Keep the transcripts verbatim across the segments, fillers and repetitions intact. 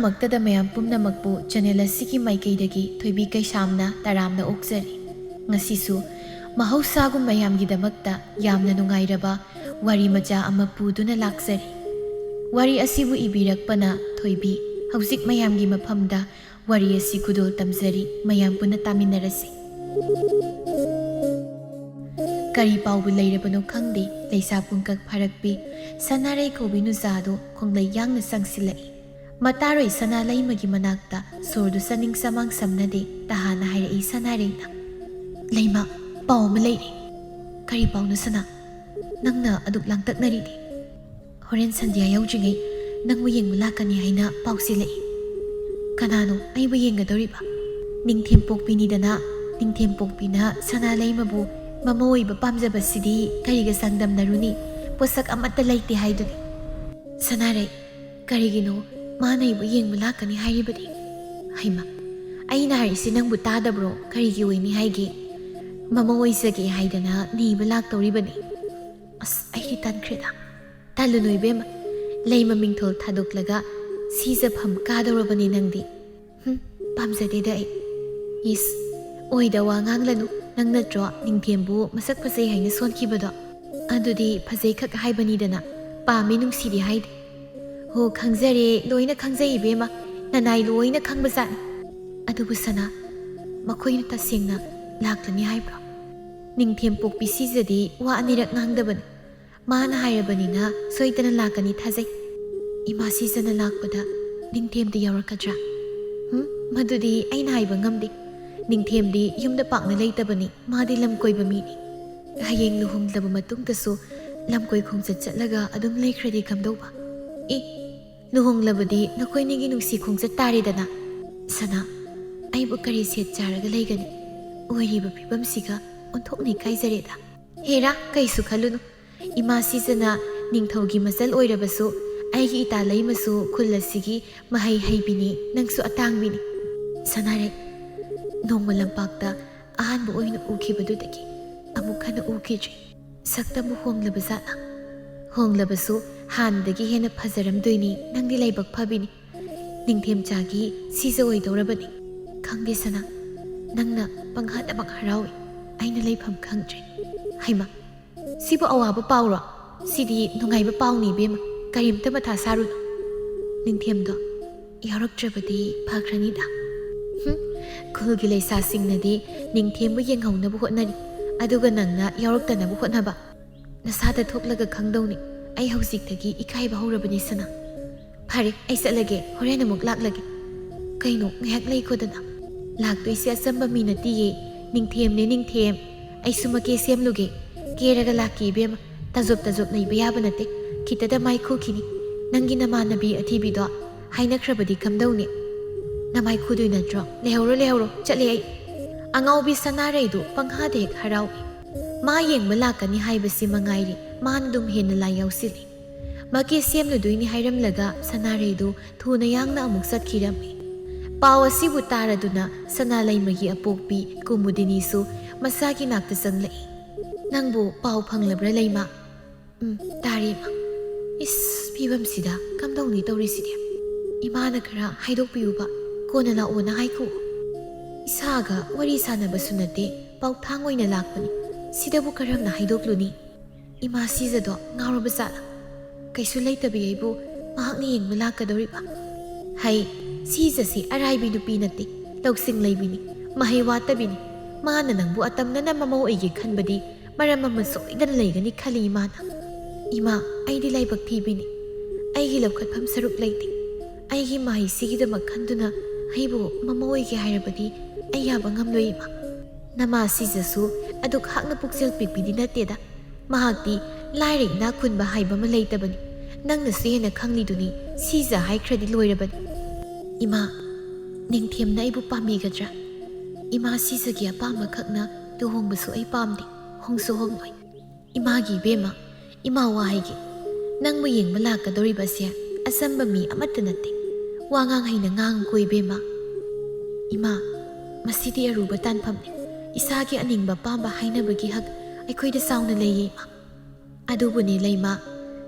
ꯃꯛꯇꯗ ꯃꯌꯥꯝ ꯄꯨꯝꯅꯃꯛꯄꯨ ꯆꯦꯅꯦꯜ ꯑꯁꯤꯒꯤ ꯃꯥꯏꯀꯩꯗꯒꯤ ꯊꯣꯏꯕꯤ ꯀꯩꯁꯥꯝꯅ ꯇꯔꯥꯝꯅ ꯑꯣꯛꯆꯔꯤ꯫ ꯉꯁꯤꯁꯨ ꯃꯍꯧꯁꯥꯒꯨꯝ ꯃꯌꯥꯝꯒꯤꯗꯃꯛꯇ ꯌꯥꯝꯅ ꯅꯨꯡꯉꯥꯏꯔꯕ ꯋꯥꯔꯤ ꯃꯆꯥ ꯑꯃ ꯄꯨꯗꯨꯅ ꯂꯥꯛꯆꯔꯤ꯫ ꯋꯥꯔꯤ ꯑꯁꯤꯕꯨ ꯏꯕꯤꯔꯛꯄꯅ ꯊꯣꯏꯕꯤ꯫ ꯍꯧꯖꯤꯛ ꯃꯌꯥꯝꯒꯤ ꯃꯐꯝꯗ ꯋꯥꯔꯤ ꯑꯁꯤ ꯈꯨꯗꯣꯜ ꯇꯝꯖꯔꯤ, ꯃꯌꯥꯝ ꯄꯨꯟꯅ ꯇꯥꯃꯤꯟꯅꯔꯁꯤ꯫ ꯀꯔꯤ ꯄꯥꯎꯕꯨ ꯂꯩꯔꯕꯅꯣ ꯈꯪꯗꯦ, ꯂꯩꯁꯥ ꯄꯨꯡꯀꯛ ꯐꯥꯔꯛꯄꯤ ꯁꯅꯥꯔꯩ ꯀꯧꯕꯤ ꯅꯨꯆꯥꯗꯨ ꯈꯣꯡꯂꯩ ꯌꯥꯡꯅ ꯆꯪꯁꯤꯜꯂꯛꯏ꯫ ꯃꯇꯥꯔꯣꯏ ꯁꯅꯥ ꯂꯩꯃꯒꯤ ꯃꯅꯥꯛꯇ ꯁꯣꯔꯗꯨ ꯆꯥꯅꯤꯡ ꯆꯃꯥꯡ ꯁꯝꯅꯗꯦ, ꯇꯍꯥꯅ ꯍꯥꯏꯔꯛꯏ ꯁꯅꯥꯔꯩꯅ꯫ "ꯂꯩꯃ, ꯄꯥꯎ ꯑꯃ ꯂꯩꯔꯦ꯫" "ꯀꯔꯤ ꯄꯥꯎꯅꯣ ꯁꯅꯥ? ꯅꯪꯅ ꯑꯗꯨꯛ ꯂꯥꯡꯇꯛꯅꯔꯤꯗꯤ?" "ꯍꯣꯔꯦꯟ ꯁꯟꯙ꯭ꯌꯥ ꯌꯧꯗ꯭ꯔꯤꯉꯩ ꯅꯪꯕꯨ ꯌꯦꯡꯕ ꯂꯥꯛꯀꯅꯤ ꯍꯥꯏꯅ ꯄꯥꯎ ꯆꯦꯜꯂꯛꯏ꯫" "ꯀꯅꯥꯅꯣ ꯑꯩꯕꯨ ꯌꯦꯡꯒꯗꯧꯔꯤꯕ?" "ꯅꯤꯡꯊꯦꯝ ꯄꯣꯛꯄꯤꯅꯤꯗꯅ꯫ ꯅꯤꯡꯊꯦꯝ ꯄꯣꯛꯄꯤꯅ ꯁꯅꯥ ꯂꯩꯃꯕꯨ ꯃꯃꯧ ꯑꯣꯏꯕ ꯄꯥꯝꯖꯕꯁꯤꯗꯤ ꯀꯔꯤꯒ ꯆꯥꯡꯗꯝꯅꯔꯨꯅꯤ? ꯄꯣꯠꯁꯛ ꯑꯃꯠꯇ ꯂꯩꯇꯦ ꯍꯥꯏꯗꯨꯅꯤ꯫" "ꯁꯅꯥꯔꯩ, ꯀꯔꯤꯒꯤꯅꯣ ꯃꯥꯅ ꯑꯩꯕꯨ ꯌꯦꯡꯕ ꯂꯥꯛꯀꯅꯤ ꯍꯥꯏꯔꯤꯕꯗꯤ?" "ꯍꯩꯃ, ꯑꯩꯅ ꯍꯥꯏꯔꯤꯁꯤ ꯅꯪꯕꯨ ꯇꯥꯗꯕ꯭ꯔꯣ? ꯀꯔꯤꯒꯤ ꯑꯣꯏꯅꯤ ꯍꯥꯏꯒꯦ? ꯃꯃꯧ ꯑꯣꯏꯖꯒꯦ ꯍꯥꯏꯗꯅ ꯅꯤꯕ ꯂꯥꯛꯇꯧꯔꯤꯕꯅꯤ꯫" "ꯑꯁ, ꯑꯩꯗꯤ ꯇꯟꯈ꯭ꯔꯦꯗ꯫" "ꯇꯜꯂꯨꯅꯨ ꯏꯕꯦꯝꯃ, ꯂꯩꯃ ꯃꯤꯡꯊꯣꯜ ꯊꯥꯗꯣꯛꯂꯒ ꯁꯤꯖꯐꯝ ꯀꯥꯗꯧꯔꯕꯅꯤ ꯅꯪꯗꯤ꯫" "ꯍꯨꯝ, ꯄꯥꯝꯖꯗꯦꯗ ꯑꯩ꯫" "ꯏꯁ, ꯑꯣꯏꯗ ꯋꯥ ꯉꯥꯡꯂꯅꯨ꯫ ꯅꯪ ꯅꯠꯇ꯭ꯔꯣ ꯅꯤꯡꯊꯦꯝꯕꯨ ꯃꯁꯛ ꯐꯖꯩ ꯍꯥꯏꯅ ꯁꯣꯟꯈꯤꯕꯗꯣ? ꯑꯗꯨꯗꯤ ꯐꯖꯩ ꯈꯛ ꯍꯥꯏꯕꯅꯤꯗꯅ, ꯄꯥꯝꯃꯤ ꯅꯨꯡꯁꯤꯗꯦ ꯍꯥꯏꯗꯦ꯫" "ꯍꯣ, ꯈꯪꯖꯔꯦ, ꯂꯣꯏꯅ ꯈꯪꯖꯩ ꯏꯕꯦꯝꯃ, ꯅꯅꯥꯏ ꯂꯣꯏꯅ ꯈꯪꯕꯖꯥꯠꯅꯤ꯫ ꯑꯗꯨꯕꯨ ꯁꯅꯥ, ꯃꯈꯣꯏꯅ ꯇꯁꯦꯡꯅ ꯂꯥꯛꯂꯅꯤ ꯍꯥꯏꯕ꯭ꯔꯣ? ꯅꯤꯡꯊꯦꯝ ꯄꯣꯛꯄꯤ ꯁꯤꯖꯗꯤ ꯋꯥ ꯑꯅꯤꯔꯛ ꯉꯥꯡꯗꯕꯅꯤ꯫ ꯃꯥꯅ ꯍꯥꯏꯔꯕꯅꯤꯅ ꯁꯣꯏꯗꯅ ꯂꯥꯛꯀꯅꯤ ꯊꯥꯖꯩ꯫" "ꯏꯃꯥ ꯁꯤꯖꯅ ꯂꯥꯛꯄꯗ ꯅꯤꯡꯊꯦꯝꯗꯤ ꯌꯥꯎꯔꯛꯀꯗ꯭ꯔꯥ?" "ꯍꯨꯝ, ꯃꯗꯨꯗꯤ ꯑꯩꯅ ꯍꯥꯏꯕ ꯉꯝꯗꯦ꯫ ꯅꯤꯡꯊꯦꯝꯗꯤ ꯌꯨꯝꯗ ꯄꯥꯛꯅ ꯂꯩꯇꯕꯅꯤ, ꯃꯥꯗꯤ ꯂꯝ ꯀꯣꯏꯕ ꯃꯤꯅꯤ꯫ ꯍꯌꯦꯡ ꯂꯨꯍꯣꯡꯂꯕ ꯃꯇꯨꯡꯗꯁꯨ ꯂꯝ ꯀꯣꯏ ꯈꯣꯡꯆꯠ ꯆꯠꯂꯒ ꯑꯗꯨꯝ ꯂꯩꯈ꯭ꯔꯗꯤ ꯀꯝꯗꯧꯕ?" "ꯑꯦ, ꯂꯨꯍꯣꯡꯂꯕꯗꯤ ꯅꯈꯣꯏꯅꯤꯒꯤ ꯅꯨꯡꯁꯤ ꯈꯣꯡꯆꯠ ꯇꯥꯔꯦꯗꯅ꯫" "ꯁꯅꯥ, ꯑꯩꯕꯨ ꯀꯔꯤ ꯁꯦꯠ ꯆꯥꯔꯒ ꯂꯩꯒꯅꯤ? ꯑꯣꯏꯔꯤꯕ ꯐꯤꯕꯝꯁꯤꯒ ꯑꯣꯟꯊꯣꯛꯅ ꯏꯀꯥꯏꯖꯔꯦꯗ꯫" "ꯍꯦꯔꯥ, ꯀꯩꯁꯨ ꯈꯜꯂꯨꯅꯨ꯫ ꯏꯃꯥ ꯁꯤꯖꯅ ꯅꯤꯡꯊꯧꯒꯤ ꯃꯆꯜ ꯑꯣꯏꯔꯕꯁꯨ, ꯑꯩꯒꯤ ꯏꯇꯥ ꯂꯩꯃꯁꯨ ꯈꯨꯜ ꯑꯁꯤꯒꯤ ꯃꯍꯩ ꯍꯩꯕꯤꯅꯤ, ꯅꯪꯁꯨ ꯑꯇꯥꯡꯕꯤꯅꯤ꯫" ꯁꯅꯥꯔꯩ, ꯅꯣꯡꯃ ꯂꯝꯄꯥꯛꯇ ꯑꯍꯥꯟꯕ ꯑꯣꯏꯅ ꯎꯈꯤꯕꯗꯨꯗꯒꯤ ꯑꯃꯨꯛ ꯍꯟꯅ ꯎꯈꯤꯗ꯭ꯔꯤ꯫ ꯁꯛꯇꯝꯕꯨ ꯍꯣꯡꯂꯕ ꯖꯥꯠꯂꯥ? ꯍꯣꯡꯂꯕꯁꯨ ꯍꯥꯟꯅꯗꯒꯤ ꯍꯦꯟꯅ ꯐꯖꯔꯝꯗꯣꯏꯅꯤ, ꯅꯪꯗꯤ ꯂꯥꯏꯕꯛ ꯐꯕꯤꯅꯤ꯫ ꯅꯤꯡꯊꯦꯝꯆꯥꯒꯤ ꯁꯤꯖ ꯑꯣꯏꯗꯧꯔꯕꯅꯤ꯫ ꯈꯪꯗꯦ ꯁꯅꯥ, ꯅꯪꯅ ꯄꯪꯍꯥꯗꯃꯛ ꯍꯔꯥꯎꯏ꯫ ꯑꯩꯅ ꯂꯩꯐꯝ ꯈꯪꯗ꯭ꯔꯦ꯫ ꯍꯩꯃꯥ, ꯁꯤꯕꯨ ꯑꯋꯥꯕ ꯄꯥꯎꯔꯣ? ꯁꯤꯗꯤ ꯅꯨꯡꯉꯥꯏꯕ ꯄꯥꯎꯅꯤ ꯏꯕꯦꯝꯃ, ꯀꯔꯤꯝꯇ ꯃꯊꯥ ꯁꯥꯔꯨꯅꯨ꯫ ꯅꯤꯡꯊꯦꯝꯗꯣ ꯌꯥꯎꯔꯛꯇ꯭ꯔꯕꯗꯤ ꯐꯈ꯭ꯔꯅꯤꯗ꯫ ꯍꯨꯝ, ꯈꯨꯜꯒꯤ ꯂꯩꯁꯥꯁꯤꯡꯅꯗꯤ ꯅꯤꯡꯊꯦꯝꯕꯨ ꯌꯦꯡꯍꯧꯅꯕ ꯍꯣꯠꯅꯔꯤ, ꯑꯗꯨꯒ ꯅꯪꯅ ꯌꯥꯎꯔꯛꯇꯅꯕ ꯍꯣꯠꯅꯕ꯫ ꯅꯁꯥꯗ ꯊꯣꯛꯂꯒ ꯈꯪꯗꯧꯅꯤ꯫ ꯑꯩ ꯍꯧꯖꯤꯛꯇꯒꯤ ꯏꯀꯥꯏꯕ ꯍꯧꯔꯕꯅꯤ ꯁꯅꯥ꯫ ꯐꯔꯦ, ꯑꯩ ꯆꯠꯂꯒꯦ, ꯍꯣꯔꯦꯟ ꯑꯃꯨꯛ ꯂꯥꯛꯂꯒꯦ꯫ ꯀꯩꯅꯣ, ꯉꯥꯏꯍꯥꯛ ꯂꯩꯈꯣꯗꯅ꯫ ꯂꯥꯛꯇꯣꯏꯁꯦ ꯑꯆꯝꯕ ꯃꯤ ꯅꯠꯇꯤꯌꯦ, ꯅꯤꯡꯊꯦꯝꯅꯦ ꯅꯤꯡꯊꯦꯝ꯫ ꯑꯩꯁꯨ ꯃꯀꯦ ꯁꯦꯝꯂꯨꯒꯦ꯫ ꯀꯦꯔꯒ ꯂꯥꯛꯀꯦ ꯏꯕꯦꯝꯃ, ꯇꯥꯖꯣꯞ ꯇꯥꯖꯣꯞ ꯂꯩꯕ ꯌꯥꯕ ꯅꯠꯇꯦ꯫ ꯈꯤꯇꯗ ꯃꯥꯏ ꯈꯨꯈꯤꯅꯤ꯫ ꯅꯪꯒꯤ ꯅꯃꯥꯟꯅꯕꯤ ꯑꯊꯤꯕꯤꯗꯣ ꯍꯥꯏꯅꯈ꯭ꯔꯕꯗꯤ ꯀꯝꯗꯧꯅꯤ? ꯅꯃꯥꯏ ꯈꯨꯗꯣꯏ ꯅꯠꯇ꯭ꯔꯣ? ꯂꯩꯍꯧꯔꯣ ꯂꯩꯍꯧꯔꯣ, ꯆꯠꯂꯦ ꯑꯩ꯫ ꯑꯉꯥꯎꯕꯤ ꯁꯅꯥꯔꯩꯗꯨ ꯄꯪꯍꯥꯗ ꯍꯦꯛ ꯍꯔꯥꯎꯏ꯫ ꯃꯥ ꯌꯦꯡꯕ ꯂꯥꯛꯀꯅꯤ ꯍꯥꯏꯕꯁꯤ ꯃꯉꯥꯏꯔꯦ, ꯃꯥꯅ ꯑꯗꯨꯝ ꯍꯦꯟꯅ ꯂꯥꯏ ꯌꯥꯎꯁꯤꯜꯂꯤ꯫ ꯃꯀꯦ ꯁꯦꯝꯂꯨꯗꯣꯏꯅꯤ ꯍꯥꯏꯔꯝꯂꯒ ꯁꯅꯥꯔꯩꯗꯨ ꯊꯨꯅ ꯌꯥꯡꯅ ꯑꯃꯨꯛ ꯆꯠꯈꯤꯔꯝꯃꯤ꯫ ꯄꯥꯎ ꯑꯁꯤꯕꯨ ꯇꯥꯔꯗꯨꯅ ꯁꯅꯥꯂꯩꯃꯒꯤ ꯑꯄꯣꯛꯄꯤ ꯀꯨꯃꯨꯗꯤꯅꯤꯁꯨ ꯃꯁꯥꯒꯤ ꯅꯥꯛꯇ ꯆꯪꯂꯛꯏ꯫ "ꯅꯪꯕꯨ ꯄꯥꯎ ꯐꯪꯂꯕ꯭ꯔꯥ ꯂꯩꯃ?" "ꯎꯝ, ꯇꯥꯔꯦ ꯏꯃꯥ꯫ ꯏꯁ, ꯐꯤꯕꯝꯁꯤꯗ ꯀꯝꯗꯧꯅꯤ ꯇꯧꯔꯤꯁꯤꯗꯤ? ꯏꯃꯥꯅ ꯈꯔ ꯍꯥꯏꯗꯣꯛꯄꯤꯌꯨꯕ, ꯀꯣꯟꯅ ꯂꯥꯛꯑꯣꯅ ꯍꯥꯏꯈꯣ꯫ ꯏꯁꯥꯒ ꯋꯥꯔꯤ ꯁꯥꯟꯅꯕꯁꯨ ꯅꯠꯇꯦ, ꯄꯥꯎꯊꯥꯡ ꯑꯣꯏꯅ ꯂꯥꯛꯄꯅꯤ꯫ ꯁꯤꯗꯕꯨ ꯀꯔꯝꯅ ꯍꯥꯏꯗꯣꯛꯂꯨꯅꯤ?" ꯏꯃꯥ ꯁꯤꯖꯗꯣ ꯉꯥꯎꯔꯕ ꯖꯥꯠꯂꯥ? ꯀꯩꯁꯨ ꯂꯩꯇꯕꯤ ꯑꯩꯕꯨ ꯃꯍꯥꯛꯅ ꯌꯦꯡꯕ ꯂꯥꯛꯀꯗꯧꯔꯤꯕ? ꯍꯩ, ꯁꯤꯖꯁꯤ ꯑꯔꯥꯏꯕꯤ ꯅꯨꯄꯤ ꯅꯠꯇꯦ, ꯂꯧꯁꯤꯡ ꯂꯩꯕꯤꯅꯤ, ꯃꯍꯩ ꯋꯥꯠꯇꯕꯤꯅꯤ꯫ ꯃꯥꯅ ꯅꯪꯕꯨ ꯑꯇꯝꯅꯅ ꯃꯃꯧ ꯑꯣꯏꯒꯦ ꯈꯟꯕꯗꯤ ꯃꯔꯝ ꯑꯃ ꯁꯣꯏꯗꯅ ꯂꯩꯒꯅꯤ ꯈꯜꯂꯤ ꯏꯃꯥꯅ꯫ ꯏꯃꯥ, ꯑꯩꯗꯤ ꯂꯥꯏꯕꯛ ꯊꯤꯕꯤꯅꯤ꯫ ꯑꯩꯒꯤ ꯂꯧꯈꯠꯐꯝ ꯁꯔꯨꯛ ꯂꯩꯇꯦ꯫ ꯑꯩꯒꯤ ꯃꯍꯩꯁꯤꯒꯤꯗꯃꯛ ꯈꯟꯗꯨꯅ ꯑꯩꯕꯨ ꯃꯃꯧ ꯑꯣꯏꯒꯦ ꯍꯥꯏꯔꯕꯗꯤ ꯑꯩ ꯌꯥꯕ ꯉꯝꯂꯣꯏ ꯏꯃꯥ꯫ ꯅꯃꯥ ꯁꯤꯖꯁꯨ ꯑꯗꯨꯛ ꯍꯥꯛꯅ ꯄꯨꯛꯆꯦꯜ ꯄꯤꯛꯄꯤꯗꯤ ꯅꯠꯇꯦꯗ꯫ ꯃꯍꯥꯛꯇꯤ ꯂꯥꯏꯔ ꯏꯅꯥꯛ ꯈꯨꯟꯕ ꯍꯥꯏꯕ ꯑꯃ ꯂꯩꯇꯕꯅꯤ꯫ ꯅꯪꯅꯁꯨ ꯍꯦꯟꯅ ꯈꯪꯂꯤꯗꯨꯅꯤ, ꯁꯤꯖ ꯍꯥꯏꯈ꯭ꯔꯗꯤ ꯂꯣꯏꯔꯕꯅꯤ꯫ ꯏꯃꯥ, ꯅꯤꯡꯊꯦꯝꯅ ꯑꯩꯕꯨ ꯄꯥꯝꯕꯤꯒꯗ꯭ꯔꯥ? ꯏꯃꯥ ꯁꯤꯖꯒꯤ ꯑꯄꯥꯝꯕ ꯈꯛꯅ ꯂꯨꯍꯣꯡꯕꯁꯨ ꯑꯩ ꯄꯥꯝꯗꯦ, ꯍꯣꯡꯁꯨ ꯍꯣꯡꯂꯣꯏ꯫ ꯏꯃꯥꯒꯤ ꯏꯕꯦꯝꯃ, ꯏꯃꯥ ꯋꯥ ꯍꯥꯏꯒꯦ꯫ ꯅꯪꯕꯨ ꯌꯦꯡꯕ ꯂꯥꯛꯀꯗꯧꯔꯤꯕꯁꯦ ꯑꯆꯝꯕ ꯃꯤ ꯑꯃꯠꯇ ꯅꯠꯇꯦ꯫ ꯋꯥꯉꯥꯡ ꯍꯩꯅ ꯉꯥꯡꯉꯨꯀꯣ ꯏꯕꯦꯝꯃ꯫ ꯏꯃꯥ, ꯃꯁꯤꯗꯤ ꯑꯔꯨꯕ ꯇꯥꯟꯐꯝꯅꯤ꯫ ꯏꯁꯥꯒꯤ ꯑꯅꯤꯡꯕ ꯑꯄꯥꯝꯕ ꯍꯥꯏꯅꯕꯒꯤ ꯍꯛ ꯑꯩꯈꯣꯏꯗ ꯆꯥꯎꯅ ꯂꯩꯌꯦ ꯏꯃꯥ꯫ ꯑꯗꯨꯕꯨꯅꯦ ꯂꯩꯃ,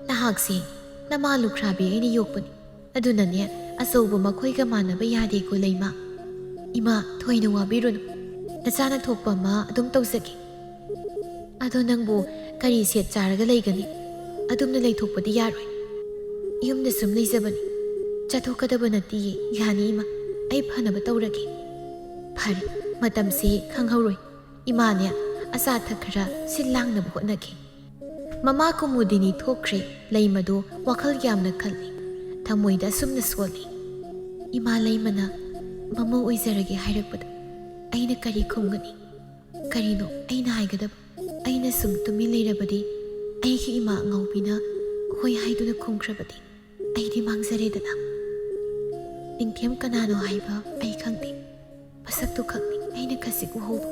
ꯅꯍꯥꯛꯁꯦ ꯅꯃꯥ ꯂꯨꯈ꯭ꯔꯥꯕꯤ ꯑꯩꯅ ꯌꯣꯛꯄꯅꯤ꯫ ꯑꯗꯨꯅꯅꯦ, ꯑꯆꯧꯕ ꯃꯈꯣꯏꯒ ꯃꯥꯟꯅꯕ ꯌꯥꯗꯦꯀꯣ ꯂꯩꯃ꯫ ꯏꯃꯥ, ꯊꯣꯏꯅ ꯋꯥꯕꯤꯔꯨꯅꯨ꯫ ꯅꯆꯥꯅ ꯊꯣꯛꯄ ꯑꯃ ꯑꯗꯨꯝ ꯇꯧꯖꯒꯦ꯫ ꯑꯗꯣ ꯅꯪꯕꯨ ꯀꯔꯤ ꯁꯦꯠ ꯆꯥꯔꯒ ꯂꯩꯒꯅꯤ? ꯑꯗꯨꯝꯅ ꯂꯩꯊꯣꯛꯄꯗꯤ ꯌꯥꯔꯣꯏ꯫ ꯌꯨꯝꯗ ꯁꯨꯝ ꯂꯩꯖꯕꯅꯤ꯫ ꯆꯠꯊꯣꯛꯀꯗꯕ ꯅꯠꯇꯤꯌꯦ꯫ ꯌꯥꯅꯤ ꯏꯃꯥ, ꯑꯩ ꯐꯅꯕ ꯇꯧꯔꯒꯦ꯫ ꯐꯔꯦ, ꯃꯇꯝꯁꯦ ꯈꯪꯍꯧꯔꯣꯏ꯫ ꯏꯃꯥꯅꯦ ꯑꯆꯥ ꯑꯊꯛ ꯈꯔ ꯁꯤꯜ ꯂꯥꯡꯅꯕ ꯍꯣꯠꯅꯒꯦ꯫ ꯃꯃꯥ ꯀꯨꯃꯨꯗꯤꯅꯤ ꯊꯣꯛꯈ꯭ꯔꯦ꯫ ꯂꯩꯃꯗꯨ ꯋꯥꯈꯜ ꯌꯥꯝꯅ ꯈꯜꯂꯤ꯫ ꯊꯃꯣꯏꯗ ꯑꯁꯨꯝꯅ ꯁꯣꯜꯂꯤ, "ꯏꯃꯥ ꯂꯩꯃꯅ ꯃꯃꯧ ꯑꯣꯏꯖꯔꯒꯦ ꯍꯥꯏꯔꯛꯄꯗ ꯑꯩꯅ ꯀꯔꯤ ꯈꯨꯝꯒꯅꯤ? ꯀꯔꯤꯅꯣ ꯑꯩꯅ ꯍꯥꯏꯒꯗꯕ? ꯑꯩꯅ ꯁꯨꯝ ꯇꯨꯃꯤꯟ ꯂꯩꯔꯕꯗꯤ ꯑꯩꯒꯤ ꯏꯃꯥ ꯑꯉꯧꯕꯤꯅ ꯍꯣꯏ ꯍꯥꯏꯗꯨꯅ ꯈꯨꯝꯈ꯭ꯔꯕꯗꯤ ꯑꯩꯗꯤ ꯃꯥꯡꯖꯔꯦꯗꯅ꯫ ꯅꯤꯡꯊꯦꯝ ꯀꯅꯥꯅꯣ ꯍꯥꯏꯕ ꯑꯩ ꯈꯪꯗꯦ꯫ ꯃꯁꯛꯇꯨ ꯈꯛꯅꯤ ꯑꯩꯅ ꯈꯖꯤꯛ ꯎꯍꯧꯕ꯫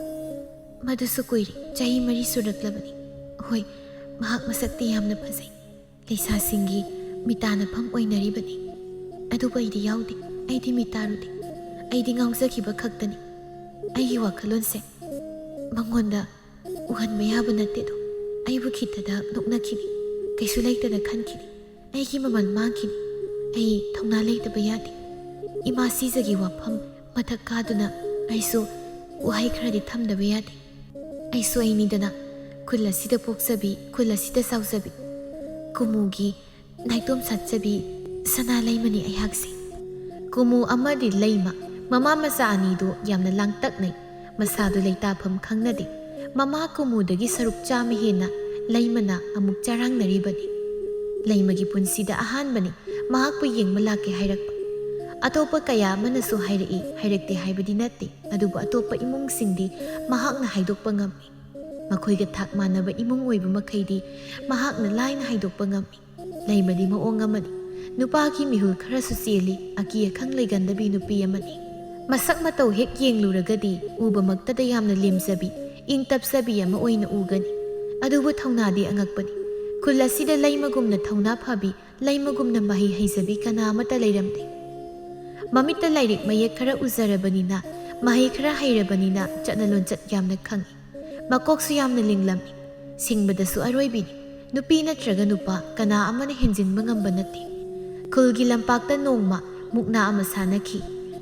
ꯃꯗꯨꯁꯨ ꯀꯨꯏꯔꯦ, ꯆꯍꯤ ꯃꯔꯤ ꯁꯨꯔꯛꯂꯕꯅꯤ꯫ ꯍꯣꯏ, ꯃꯍꯥꯛ ꯃꯁꯛꯇꯤ ꯌꯥꯝꯅ ꯐꯖꯩ꯫ ꯂꯩꯁꯥꯁꯤꯡꯒꯤ ꯃꯤꯇꯥꯅꯐꯝ ꯑꯣꯏꯅꯔꯤꯕꯅꯤ꯫ ꯑꯗꯨꯕꯨ ꯑꯩꯗꯤ ꯌꯥꯎꯗꯦ꯫ ꯑꯩꯗꯤ ꯃꯤꯇꯥꯔꯨꯗꯦ꯫ ꯑꯩꯗꯤ ꯉꯥꯎꯖꯈꯤꯕ ꯈꯛꯇꯅꯤ꯫ ꯑꯩꯒꯤ ꯋꯥꯈꯜꯂꯣꯟꯁꯦ ꯃꯉꯣꯟꯗ ꯎꯍꯟꯕ ꯌꯥꯕ ꯅꯠꯇꯦꯗꯣ꯫ ꯑꯩꯕꯨ ꯈꯤꯇꯗ ꯅꯣꯛꯅꯈꯤꯅꯤ꯫ ꯀꯩꯁꯨ ꯂꯩꯇꯅ ꯈꯟꯈꯤꯅꯤ꯫ ꯑꯩꯒꯤ ꯃꯃꯜ ꯃꯥꯡꯈꯤꯅꯤ꯫ ꯑꯩ ꯊꯧꯅꯥ ꯂꯩꯇꯕ ꯌꯥꯗꯦ꯫ ꯏꯃꯥ ꯁꯤꯖꯒꯤ ꯋꯥꯐꯝ ꯃꯊꯛ ꯀꯥꯗꯨꯅ ꯑꯩꯁꯨ ꯋꯥꯍꯩ ꯈꯔꯗꯤ ꯊꯝꯗꯕ ꯌꯥꯗꯦ꯫ ꯑꯩꯁꯨ ꯑꯩꯅꯤꯗꯅ, ꯈꯨꯜ ꯑꯁꯤꯗ ꯄꯣꯛꯆꯕꯤ, ꯈꯨꯜ ꯑꯁꯤꯗ ꯆꯥꯎꯖꯕꯤ, ꯀꯨꯃꯨꯒꯤ ꯅꯥꯏꯇꯣꯝ ꯁꯥꯠꯆꯕꯤ ꯁꯅꯥ ꯂꯩꯃꯅꯤ ꯑꯩꯍꯥꯛꯁꯦ꯫ ꯀꯨꯃꯨ ꯑꯃꯗꯤ ꯂꯩꯃ, ꯃꯃꯥ ꯃꯆꯥ ꯑꯅꯤꯗꯨ ꯌꯥꯝꯅ ꯂꯥꯡꯇꯛꯅꯩ꯫ ꯃꯁꯥꯗꯨ ꯂꯩꯇꯥꯐꯝ ꯈꯪꯅꯗꯦ꯫ ꯃꯃꯥ ꯀꯨꯃꯨꯗꯒꯤ ꯁꯔꯨꯛ ꯆꯥꯝꯃ ꯍꯦꯟꯅ ꯂꯩꯃꯅ ꯑꯃꯨꯛ ꯆꯔꯥꯡꯅꯔꯤꯕꯅꯤ꯫ ꯂꯩꯃꯒꯤ ꯄꯨꯟꯁꯤꯗ ꯑꯍꯥꯟꯕꯅꯤ ꯃꯍꯥꯛꯄꯨ ꯌꯦꯡꯕ ꯂꯥꯛꯀꯦ ꯍꯥꯏꯔꯛꯄ꯫ ꯑꯇꯣꯞꯄ ꯀꯌꯥ ꯑꯃꯅꯁꯨ ꯍꯥꯏꯔꯛꯏ, ꯍꯥꯏꯔꯛꯇꯦ ꯍꯥꯏꯕꯗꯤ ꯅꯠꯇꯦ, ꯑꯗꯨꯕꯨ ꯑꯇꯣꯞꯄ ꯏꯃꯨꯡꯁꯤꯡꯗꯤ ꯃꯍꯥꯛꯅ ꯍꯥꯏꯗꯣꯛꯄ ꯉꯝꯃꯤ꯫ ꯃꯈꯣꯏꯒ ꯊꯥꯛ ꯃꯥꯟꯅꯕ ꯏꯃꯨꯡ ꯑꯣꯏꯕ ꯃꯈꯩꯗꯤ ꯃꯍꯥꯛꯅ ꯂꯥꯏꯅ ꯍꯥꯏꯗꯣꯛꯄ ꯉꯝꯃꯤ꯫ ꯂꯩꯃꯗꯤ ꯃꯑꯣꯡ ꯑꯃꯅꯤ꯫ ꯅꯨꯄꯥꯒꯤ ꯃꯤꯍꯨꯜ ꯈꯔꯁꯨ ꯆꯦꯜꯂꯤ, ꯑꯀꯤ ꯑꯈꯪ ꯂꯩꯒꯟꯗꯕꯤ ꯅꯨꯄꯤ ꯑꯃꯅꯤ꯫ ꯃꯁꯛ ꯃꯇꯧ ꯍꯦꯛ ꯌꯦꯡꯂꯨꯔꯒꯗꯤ ꯎꯕꯃꯛꯇꯗ ꯌꯥꯝꯅ ꯂꯦꯝꯖꯕꯤ, ꯏꯪ ꯇꯞꯆꯕꯤ ꯑꯃ ꯑꯣꯏꯅ ꯎꯒꯅꯤ꯫ ꯑꯗꯨꯕꯨ ꯊꯧꯅꯥꯗꯤ ꯑꯉꯛꯄꯅꯤ꯫ ꯈꯨꯜ ꯑꯁꯤꯗ ꯂꯩꯃꯒꯨꯝꯅ ꯊꯧꯅꯥ ꯐꯕꯤ, ꯂꯩꯃꯒꯨꯝꯅ ꯃꯍꯩ ꯍꯩꯖꯕꯤ ꯀꯅꯥ ꯑꯃꯠꯇ ꯂꯩꯔꯝꯗꯦ꯫ ꯃꯃꯤꯠꯇ ꯂꯥꯏꯔꯤꯛ ꯃꯌꯦꯛ ꯈꯔ ꯎꯖꯔꯕꯅꯤꯅ, ꯃꯍꯩ ꯈꯔ ꯍꯩꯔꯕꯅꯤꯅ ꯆꯠꯅ ꯂꯣꯟꯆꯠ ꯌꯥꯝꯅ ꯈꯪꯏ꯫ ꯃꯀꯣꯛꯁꯨ ꯌꯥꯝꯅ ꯂꯤꯡꯂꯝꯃꯤ꯫ ꯁꯤꯡꯕꯗꯁꯨ ꯑꯔꯣꯏꯕꯤꯅꯤ꯫ ꯅꯨꯄꯤ ꯅꯠꯇ꯭ꯔꯒ ꯅꯨꯄꯥ ꯀꯅꯥ ꯑꯃꯅ ꯍꯦꯟꯖꯤꯟꯕ ꯉꯝꯕ ꯅꯠꯇꯦ꯫ ꯈꯨꯜꯒꯤ ꯂꯝꯄꯥꯛꯇ ꯅꯣꯡꯃ ꯃꯨꯛꯅꯥ ꯑꯃ ꯁꯥꯟꯅꯈꯤ꯫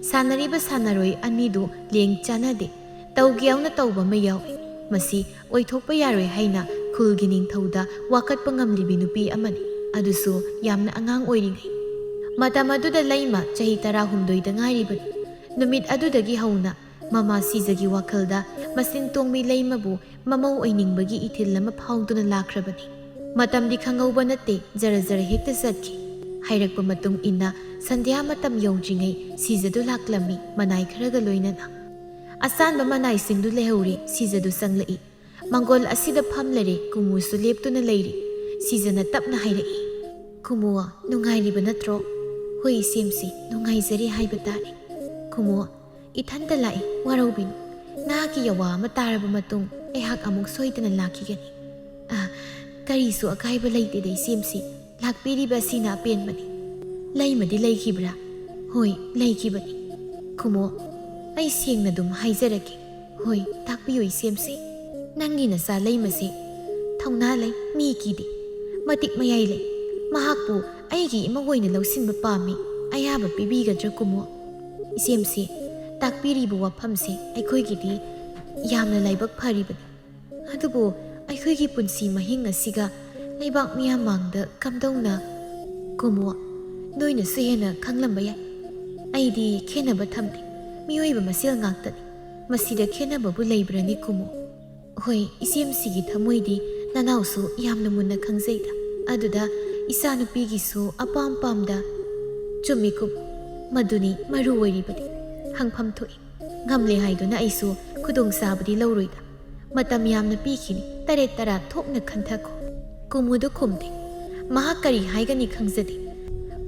ꯁꯥꯟꯅꯔꯤꯕ ꯁꯥꯟꯅꯔꯣꯏ ꯑꯅꯤꯗꯨ ꯂꯦꯡ ꯆꯥꯟꯅꯗꯦ꯫ ꯇꯧꯒꯦ ꯌꯥꯎꯅ ꯇꯧꯕ ꯑꯃ ꯌꯥꯎꯏ꯫ ꯃꯁꯤ ꯑꯣꯏꯊꯣꯛꯄ ꯌꯥꯔꯣꯏ ꯍꯥꯏꯅ ꯈꯨꯜꯒꯤ ꯅꯤꯡꯊꯧꯗ ꯋꯥꯀꯠꯄ ꯉꯝꯂꯤꯕꯤ ꯅꯨꯄꯤ ꯑꯃꯅꯤ, ꯑꯗꯨꯁꯨ ꯌꯥꯝꯅ ꯑꯉꯥꯡ ꯑꯣꯏꯔꯤꯉꯩ꯫ ꯃꯇꯝ ꯑꯗꯨꯗ ꯂꯩꯃ ꯆꯍꯤ ꯇꯔꯥꯍꯨꯝꯗꯣꯏꯗ ꯉꯥꯏꯔꯤꯕꯅꯤ꯫ ꯅꯨꯃꯤꯠ ꯑꯗꯨꯗꯒꯤ ꯍꯧꯅ ꯃꯃꯥ ꯁꯤꯖꯒꯤ ꯋꯥꯈꯜꯗ ꯃꯆꯤꯟ ꯇꯣꯡꯕꯤ ꯂꯩꯃꯕꯨ ꯃꯃꯧ ꯑꯣꯏꯅꯤꯡꯕꯒꯤ ꯏꯊꯤꯜ ꯑꯃ ꯐꯥꯎꯗꯨꯅ ꯂꯥꯛꯈ꯭ꯔꯕꯅꯤ꯫ ꯃꯇꯝꯗꯤ ꯈꯪꯍꯧꯕ ꯅꯠꯇꯦ, ꯖꯔ ꯖꯔ ꯍꯦꯛꯇ ꯆꯠꯈꯤ꯫ ꯍꯥꯏꯔꯛꯄ ꯃꯇꯨꯡ ꯏꯟꯅ ꯁꯟꯙ꯭ꯌꯥ ꯃꯇꯝ ꯌꯧꯗ꯭ꯔꯤꯉꯩ ꯁꯤꯖꯗꯨ ꯂꯥꯛꯂꯝꯃꯤ, ꯃꯅꯥꯏ ꯈꯔꯒ ꯂꯣꯏꯅꯅ꯫ ꯑꯆꯥꯟꯕ ꯃꯅꯥꯏꯁꯤꯡꯗꯨ ꯂꯩꯍꯧꯔꯤ, ꯁꯤꯖꯗꯨ ꯆꯪꯂꯛꯏ꯫ ꯃꯪꯒꯣꯜ ꯑꯁꯤꯗ ꯐꯝꯂꯔꯦ, ꯀꯨꯃꯨꯁꯨ ꯂꯦꯞꯇꯨꯅ ꯂꯩꯔꯤ꯫ ꯁꯤꯖꯅ ꯇꯞꯅ ꯍꯥꯏꯔꯛꯏ, "ꯀꯨꯃꯨ, ꯅꯨꯡꯉꯥꯏꯔꯤꯕ ꯅꯠꯇ꯭ꯔꯣ?" "ꯍꯣꯏ ꯏꯆꯦꯝꯁꯤ, ꯅꯨꯡꯉꯥꯏꯖꯔꯤ ꯍꯥꯏꯕ ꯇꯥꯔꯦ꯫" "ꯀꯨꯃꯨ, ꯏꯊꯟꯇ ꯂꯥꯛꯏ, ꯋꯥꯔꯧꯕꯤꯅꯨ꯫ ꯅꯍꯥꯛꯀꯤ ꯌꯥꯋꯥ ꯑꯃ ꯇꯥꯔꯕ ꯃꯇꯨꯡ ꯑꯩꯍꯥꯛ ꯑꯃꯨꯛ ꯁꯣꯏꯗꯅ ꯂꯥꯛꯈꯤꯒꯅꯤ꯫" "ꯑ, ꯀꯔꯤꯁꯨ ꯑꯀꯥꯏꯕ ꯂꯩꯇꯦꯗ ꯏꯆꯦꯝꯁꯤ, ꯂꯥꯛꯄꯤꯔꯤꯕ ꯑꯁꯤꯅ ꯑꯄꯦꯟꯕꯅꯤ꯫" "ꯂꯩꯃꯗꯤ ꯂꯩꯈꯤꯕ꯭ꯔꯥ?" "ꯍꯣꯏ, ꯂꯩꯈꯤꯕꯅꯤ꯫" "ꯀꯨꯃꯨ, ꯑꯩ ꯁꯦꯡꯅ ꯑꯗꯨꯝ ꯍꯥꯏꯖꯔꯛꯀꯦ꯫" "ꯍꯣꯏ, ꯇꯥꯛꯄꯤꯌꯨ ꯏꯆꯦꯝꯁꯤ꯫" "ꯅꯪꯒꯤ ꯅꯆꯥ ꯂꯩꯃꯁꯦ ꯊꯧꯅꯥ ꯂꯩ, ꯃꯤ ꯀꯤꯗꯦ, ꯃꯇꯤꯛ ꯃꯌꯥꯏ ꯂꯩ꯫ ꯃꯍꯥꯛꯄꯨ ꯑꯩꯒꯤ ꯏꯃꯧ ꯑꯣꯏꯅ ꯂꯧꯁꯤꯟꯕ ꯄꯥꯝꯃꯤ꯫ ꯑꯌꯥꯕ ꯄꯤꯕꯤꯒꯗ꯭ꯔꯥ ꯀꯨꯃꯨ?" "ꯏꯆꯦꯝꯁꯤ, ꯇꯥꯛꯄꯤꯔꯤꯕ ꯋꯥꯐꯝꯁꯦ ꯑꯩꯈꯣꯏꯒꯤꯗꯤ ꯌꯥꯝꯅ ꯂꯥꯏꯕꯛ ꯐꯔꯤꯕꯅꯤ꯫ ꯑꯗꯨꯕꯨ ꯑꯩꯈꯣꯏꯒꯤ ꯄꯨꯟꯁꯤ ꯃꯍꯤꯡ ꯑꯁꯤꯒ ꯂꯩꯕꯥꯛ ꯃꯤꯌꯥꯝ ꯃꯥꯡꯗ ꯀꯝꯗꯧꯅ?" "ꯀꯨꯃꯨ, ꯅꯣꯏꯅꯁꯨ ꯍꯦꯟꯅ ꯈꯪꯂꯝꯕ ꯌꯥꯏ꯫ ꯑꯩꯗꯤ ꯈꯦꯟꯅꯕ ꯊꯝꯗꯦ꯫ ꯃꯤꯑꯣꯏꯕ ꯃꯁꯦꯜ ꯉꯥꯛꯇꯅꯤ꯫ ꯃꯁꯤꯗ ꯈꯦꯟꯅꯕꯕꯨ ꯂꯩꯕ꯭ꯔꯅꯤ ꯀꯨꯃꯨ?" "ꯍꯣꯏ, ꯏꯆꯦꯝꯁꯤꯒꯤ ꯊꯃꯣꯏꯗꯤ ꯅꯅꯥꯎꯁꯨ ꯌꯥꯝꯅ ꯃꯨꯟꯅ ꯈꯪꯖꯩꯗ꯫ ꯑꯗꯨꯗ ꯏꯆꯥꯅꯨꯄꯤꯒꯤꯁꯨ ꯑꯄꯥꯝ ꯄꯥꯝꯗ꯫" "ꯆꯨꯝꯃꯤ ꯀꯨꯃꯨ, ꯃꯗꯨꯅꯤ ꯃꯔꯨ ꯑꯣꯏꯔꯤꯕꯗꯤ꯫ ꯍꯪꯐꯝ ꯊꯣꯛꯏ꯫ ꯉꯝꯂꯦ ꯍꯥꯏꯗꯨꯅ ꯑꯩꯁꯨ ꯈꯨꯗꯣꯡꯆꯥꯕꯗꯤ ꯂꯧꯔꯣꯏꯗ꯫ ꯃꯇꯝ ꯌꯥꯝꯅ ꯄꯤꯈꯤꯅꯤ, ꯇꯔꯦꯠ ꯇꯔꯥ ꯊꯣꯛꯅ ꯈꯟꯊꯈꯣ꯫" ꯀꯨꯃꯨꯗꯨ ꯈꯨꯝꯗꯦ꯫ ꯃꯍꯥꯛ ꯀꯔꯤ ꯍꯥꯏꯒꯅꯤ ꯈꯪꯖꯗꯦ꯫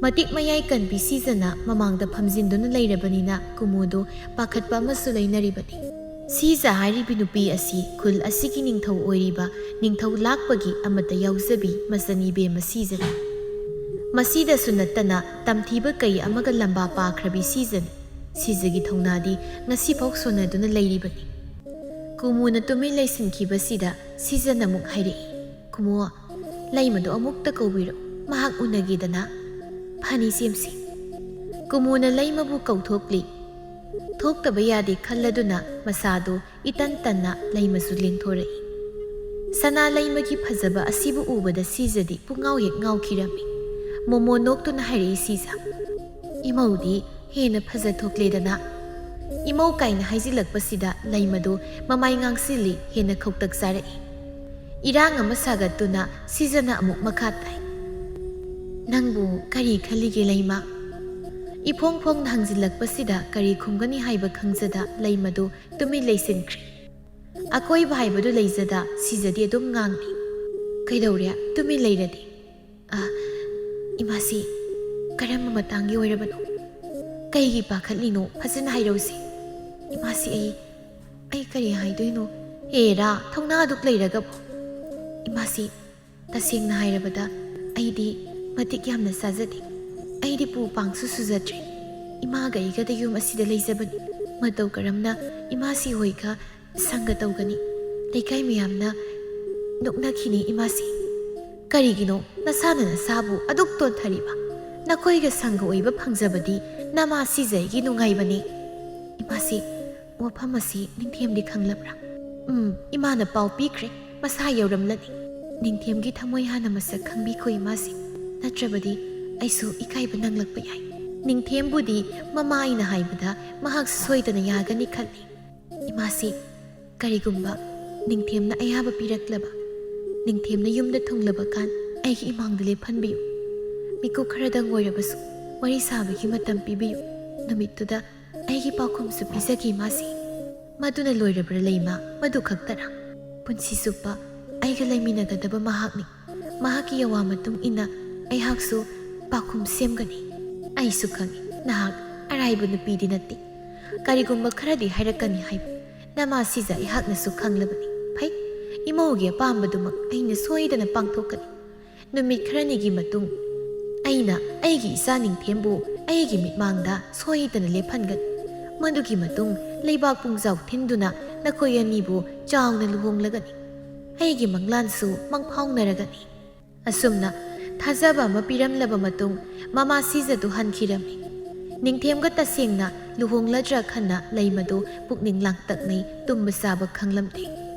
ꯃꯇꯤꯛ ꯃꯌꯥꯏ ꯀꯟꯕꯤ ꯁꯤꯖꯅ ꯃꯃꯥꯡꯗ ꯐꯝꯖꯤꯟꯗꯨꯅ ꯂꯩꯔꯕꯅꯤꯅ ꯀꯨꯃꯨꯗꯨ ꯄꯥꯈꯠꯄ ꯑꯃꯁꯨ ꯂꯩꯅꯔꯤꯕꯅꯤ꯫ ꯁꯤꯖ ꯍꯥꯏꯔꯤꯕꯤ ꯅꯨꯄꯤ ꯑꯁꯤ ꯈꯨꯜ ꯑꯁꯤꯒꯤ ꯅꯤꯡꯊꯧ ꯑꯣꯏꯔꯤꯕ ꯅꯤꯡꯊꯧ ꯂꯥꯛꯄꯒꯤ ꯑꯃꯠꯇ ꯌꯥꯎꯖꯕꯤ ꯃꯆꯟ ꯏꯕꯦꯝꯃ ꯁꯤꯖꯅꯤ꯫ ꯃꯁꯤꯗꯁꯨ ꯅꯠꯇꯅ ꯇꯝꯊꯤꯕ ꯀꯩ ꯑꯃꯒ ꯂꯝꯕꯥ ꯄꯥꯈ꯭ꯔꯕꯤ ꯁꯤꯖꯅꯤ꯫ ꯁꯤꯖꯒꯤ ꯊꯧꯅꯥꯗꯤ ꯉꯁꯤꯐꯥꯎ ꯁꯣꯟꯅꯗꯨꯅ ꯂꯩꯔꯤꯕꯅꯤ꯫ ꯀꯨꯃꯨꯅ ꯇꯨꯃꯤꯟ ꯂꯩꯁꯤꯟꯈꯤꯕꯁꯤꯗ ꯁꯤꯖꯅ ꯑꯃꯨꯛ ꯍꯥꯏꯔꯛꯏ, "ꯀꯨꯃꯨ, ꯂꯩꯃꯗꯨ ꯑꯃꯨꯛꯇ ꯀꯧꯕꯤꯔꯛꯎ, ꯃꯍꯥꯛ ꯎꯅꯒꯦꯗꯅ꯫" "ꯐꯅꯤ ꯏꯆꯦꯝꯁꯤ꯫" ꯀꯨꯃꯨꯅ ꯂꯩꯃꯕꯨ ꯀꯧꯊꯣꯛꯂꯤ꯫ ꯊꯣꯛꯇꯕ ꯌꯥꯗꯦ ꯈꯜꯂꯗꯨꯅ ꯃꯁꯥꯗꯨ ꯏꯇꯟ ꯇꯟꯅ ꯂꯩꯃꯁꯨ ꯂꯦꯡꯊꯣꯔꯛꯏ꯫ ꯁꯅꯥ ꯂꯩꯃꯒꯤ ꯐꯖꯕ ꯑꯁꯤꯕꯨ ꯎꯕꯗ ꯁꯤꯖꯗꯤ ꯄꯨꯡꯉꯥꯎ ꯍꯦꯛ ꯉꯥꯎꯈꯤꯔꯝꯃꯤ꯫ ꯃꯣꯃꯣ ꯅꯣꯛꯇꯨꯅ ꯍꯥꯏꯔꯛꯏ ꯁꯤꯖ꯫ "ꯏꯃꯧꯗꯤ ꯍꯦꯟꯅ ꯐꯖ ꯊꯣꯛꯂꯦꯗꯅ?" ꯏꯃꯧ ꯀꯥꯏꯅ ꯍꯥꯏꯖꯤꯜꯂꯛꯄꯁꯤꯗ ꯂꯩꯃꯗꯨ ꯃꯃꯥꯏ ꯉꯥꯡꯁꯤꯜꯂꯤ, ꯍꯦꯟꯅ ꯈꯧꯇꯛ ꯆꯥꯔꯛꯏ꯫ ꯏꯔꯥꯡ ꯑꯃ ꯁꯥꯒꯠꯇꯨꯅ ꯁꯤꯖꯅ ꯑꯃꯨꯛ ꯃꯈꯥ ꯇꯥꯏ꯫ "ꯅꯪꯕꯨ ꯀꯔꯤ ꯈꯜꯂꯤꯒꯦ ꯂꯩꯃ?" ꯏꯐꯣꯡ ꯐꯣꯡꯅ ꯍꯪꯖꯤꯜꯂꯛꯄꯁꯤꯗ ꯀꯔꯤ ꯈꯨꯝꯒꯅꯤ ꯍꯥꯏꯕ ꯈꯪꯖꯗ ꯂꯩꯃꯗꯨ ꯇꯨꯃꯤꯟ ꯂꯩꯁꯤꯟꯈ꯭ꯔꯦ꯫ ꯑꯀꯣꯏꯕ ꯍꯥꯏꯕꯗꯨ ꯂꯩꯖꯗ ꯁꯤꯖꯗꯤ ꯑꯗꯨꯝ ꯉꯥꯡꯂꯤ꯫ "ꯀꯩꯗꯧꯔꯦ ꯇꯨꯃꯤꯟ ꯂꯩꯔꯗꯤ?" "ꯑ, ꯏꯃꯥꯁꯤ ꯀꯔꯝꯕ ꯃꯇꯥꯡꯒꯤ ꯑꯣꯏꯔꯕꯅꯣ? ꯀꯩꯒꯤ ꯄꯥꯈꯠꯂꯤꯅꯣ? ꯐꯖꯅ ꯍꯥꯏꯔꯧꯁꯤ꯫ ꯏꯃꯥꯁꯤ ꯑꯩ, ꯑꯩ ꯀꯔꯤ ꯍꯥꯏꯗꯣꯏꯅꯣ? ꯑꯦꯔꯥ, ꯊꯧꯅꯥ ꯑꯗꯨꯛ ꯂꯩꯔꯒꯕꯨ꯫ ꯏꯃꯥꯁꯤ, ꯇꯁꯦꯡꯅ ꯍꯥꯏꯔꯕꯗ ꯑꯩꯗꯤ ꯃꯇꯤꯛ ꯌꯥꯝꯅ ꯆꯥꯖꯗꯦ꯫ ꯑꯩꯗꯤ ꯄꯨ ꯄꯥꯡꯁꯨ ꯁꯨꯖꯗ꯭ꯔꯦ꯫ ꯏꯃꯥꯒ ꯑꯩꯒꯗ ꯌꯨꯝ ꯑꯁꯤꯗ ꯂꯩꯖꯕꯅꯤ꯫ ꯃꯇꯧ ꯀꯔꯝꯅ ꯏꯃꯥꯁꯤ ꯍꯣꯏꯒ ꯁꯪꯒ ꯇꯧꯒꯅꯤ? ꯂꯩꯀꯥꯏ ꯃꯌꯥꯝꯅ ꯅꯣꯛꯅꯈꯤꯅꯤ ꯏꯃꯥꯁꯤ꯫" "ꯀꯔꯤꯒꯤꯅꯣ ꯅꯁꯥꯅ ꯅꯁꯥꯕꯨ ꯑꯗꯨꯛ ꯇꯣꯟꯊꯔꯤꯕ? ꯅꯈꯣꯏꯒ ꯁꯪꯒ ꯑꯣꯏꯕ ꯐꯪꯖꯕꯗꯤ ꯅꯃꯥ ꯁꯤꯖ ꯑꯩꯒꯤ ꯅꯨꯡꯉꯥꯏꯕꯅꯤ꯫" "ꯏꯃꯥꯁꯤ, ꯋꯥꯐꯝ ꯑꯁꯤ ꯅꯤꯡꯊꯦꯝꯗꯤ ꯈꯪꯂꯕ꯭ꯔꯥ?" "ꯎꯝ, ꯏꯃꯥꯅ ꯄꯥꯎ ꯄꯤꯈ꯭ꯔꯦ, ꯃꯁꯥ ꯌꯧꯔꯝꯂꯅꯤ꯫" "ꯅꯤꯡꯊꯦꯝꯒꯤ ꯊꯃꯣꯏ ꯍꯥꯟꯅ ꯃꯁꯛ ꯈꯪꯕꯤꯈꯣ ꯏꯃꯥꯁꯤ, ꯅꯠꯇ꯭ꯔꯕꯗꯤ ꯑꯩꯁꯨ ꯏꯀꯥꯏꯕ ꯅꯪꯂꯛꯄ ꯌꯥꯏ꯫" ꯅꯤꯡꯊꯦꯝꯕꯨꯗꯤ ꯃꯃꯥ ꯑꯩꯅ ꯍꯥꯏꯕꯗ ꯃꯍꯥꯛꯁꯨ ꯁꯣꯏꯗꯅ ꯌꯥꯒꯅꯤ ꯈꯜꯂꯤ꯫ "ꯏꯃꯥꯁꯤ, ꯀꯔꯤꯒꯨꯝꯕ ꯅꯤꯡꯊꯦꯝꯅ ꯑꯌꯥꯕ ꯄꯤꯔꯛꯂꯕ, ꯅꯤꯡꯊꯦꯝꯅ ꯌꯨꯝꯗ ꯊꯨꯡꯂꯕ ꯀꯥꯟ ꯑꯩꯒꯤ ꯏꯃꯥꯡꯗ ꯂꯦꯞꯍꯟꯕꯤꯌꯨ꯫ ꯃꯤꯀꯨꯞ ꯈꯔꯗꯪ ꯑꯣꯏꯔꯕꯁꯨ ꯋꯥꯔꯤ ꯁꯥꯕꯒꯤ ꯃꯇꯝ ꯄꯤꯕꯤꯌꯨ꯫ ꯅꯨꯃꯤꯠꯇꯨꯗ ꯑꯩꯒꯤ ꯄꯥꯎꯈꯨꯝꯁꯨ ꯄꯤꯖꯒꯦ ꯏꯃꯥꯁꯤ꯫" "ꯃꯗꯨꯅ ꯂꯣꯏꯔꯕ꯭ꯔꯥ ꯂꯩꯃ? ꯃꯗꯨ ꯈꯛꯇꯔꯥ? ꯄꯨꯟꯁꯤ ꯆꯨꯞꯄ ꯑꯩꯒ ꯂꯩꯃꯤꯟꯅꯒꯗꯕ ꯃꯍꯥꯛꯅꯤ꯫ ꯃꯍꯥꯛꯀꯤ ꯌꯥꯋꯥ ꯃꯇꯨꯡ ꯏꯟꯅ ꯑꯩꯍꯥꯛꯁꯨ ꯄꯥꯎꯈꯨꯝ ꯁꯦꯝꯒꯅꯤ꯫ ꯑꯩꯁꯨ ꯈꯪꯏ, ꯅꯍꯥꯛ ꯑꯔꯥꯏꯕ ꯅꯨꯄꯤꯗꯤ ꯅꯠꯇꯦ꯫ ꯀꯔꯤꯒꯨꯝꯕ ꯈꯔꯗꯤ ꯍꯥꯏꯔꯛꯀꯅꯤ ꯍꯥꯏꯕ ꯅꯃꯥ ꯁꯤꯖ ꯑꯩꯍꯥꯛꯅꯁꯨ ꯈꯪꯂꯕꯅꯤ꯫ ꯐꯩ, ꯏꯃꯧꯒꯤ ꯑꯄꯥꯝꯕꯗꯨꯃꯛ ꯑꯩꯅ ꯁꯣꯏꯗꯅ ꯄꯥꯡꯊꯣꯛꯀꯅꯤ꯫ ꯅꯨꯃꯤꯠ ꯈꯔꯅꯤꯒꯤ ꯃꯇꯨꯡ ꯑꯩꯅ ꯑꯩꯒꯤ ꯏꯆꯥ ꯅꯤꯡꯊꯦꯝꯕꯨ ꯑꯩꯒꯤ ꯃꯤꯠꯃꯥꯡꯗ ꯁꯣꯏꯗꯅ ꯂꯦꯞꯍꯟꯒꯅꯤ꯫ ꯃꯗꯨꯒꯤ ꯃꯇꯨꯡ ꯂꯩꯕꯥꯛ ꯄꯨꯡꯖꯥꯎ ꯊꯤꯟꯗꯨꯅ ꯅꯈꯣꯏ ꯑꯅꯤꯕꯨ ꯆꯥꯎꯅ ꯂꯨꯍꯣꯡꯂꯒꯅꯤ꯫ ꯑꯩꯒꯤ ꯃꯪꯂꯥꯟꯁꯨ ꯃꯪꯐꯥꯎꯅꯔꯒꯅꯤ꯫" ꯑꯁꯨꯝꯅ ꯊꯥꯖꯕ ꯑꯃ ꯄꯤꯔꯝꯂꯕ ꯃꯇꯨꯡ ꯃꯃꯥ ꯁꯤꯖꯗꯨ ꯍꯟꯈꯤꯔꯝꯃꯤ꯫ ꯅꯤꯡꯊꯦꯝꯒ ꯇꯁꯦꯡꯅ ꯂꯨꯍꯣꯡꯂꯗ꯭ꯔꯥ ꯈꯟꯅ ꯂꯩꯃꯗꯨ ꯄꯨꯛꯅꯤꯡ ꯂꯥꯡꯇꯛꯅꯩ, ꯇꯨꯝꯕ ꯆꯥꯕ ꯈꯪꯂꯝꯗꯦ꯫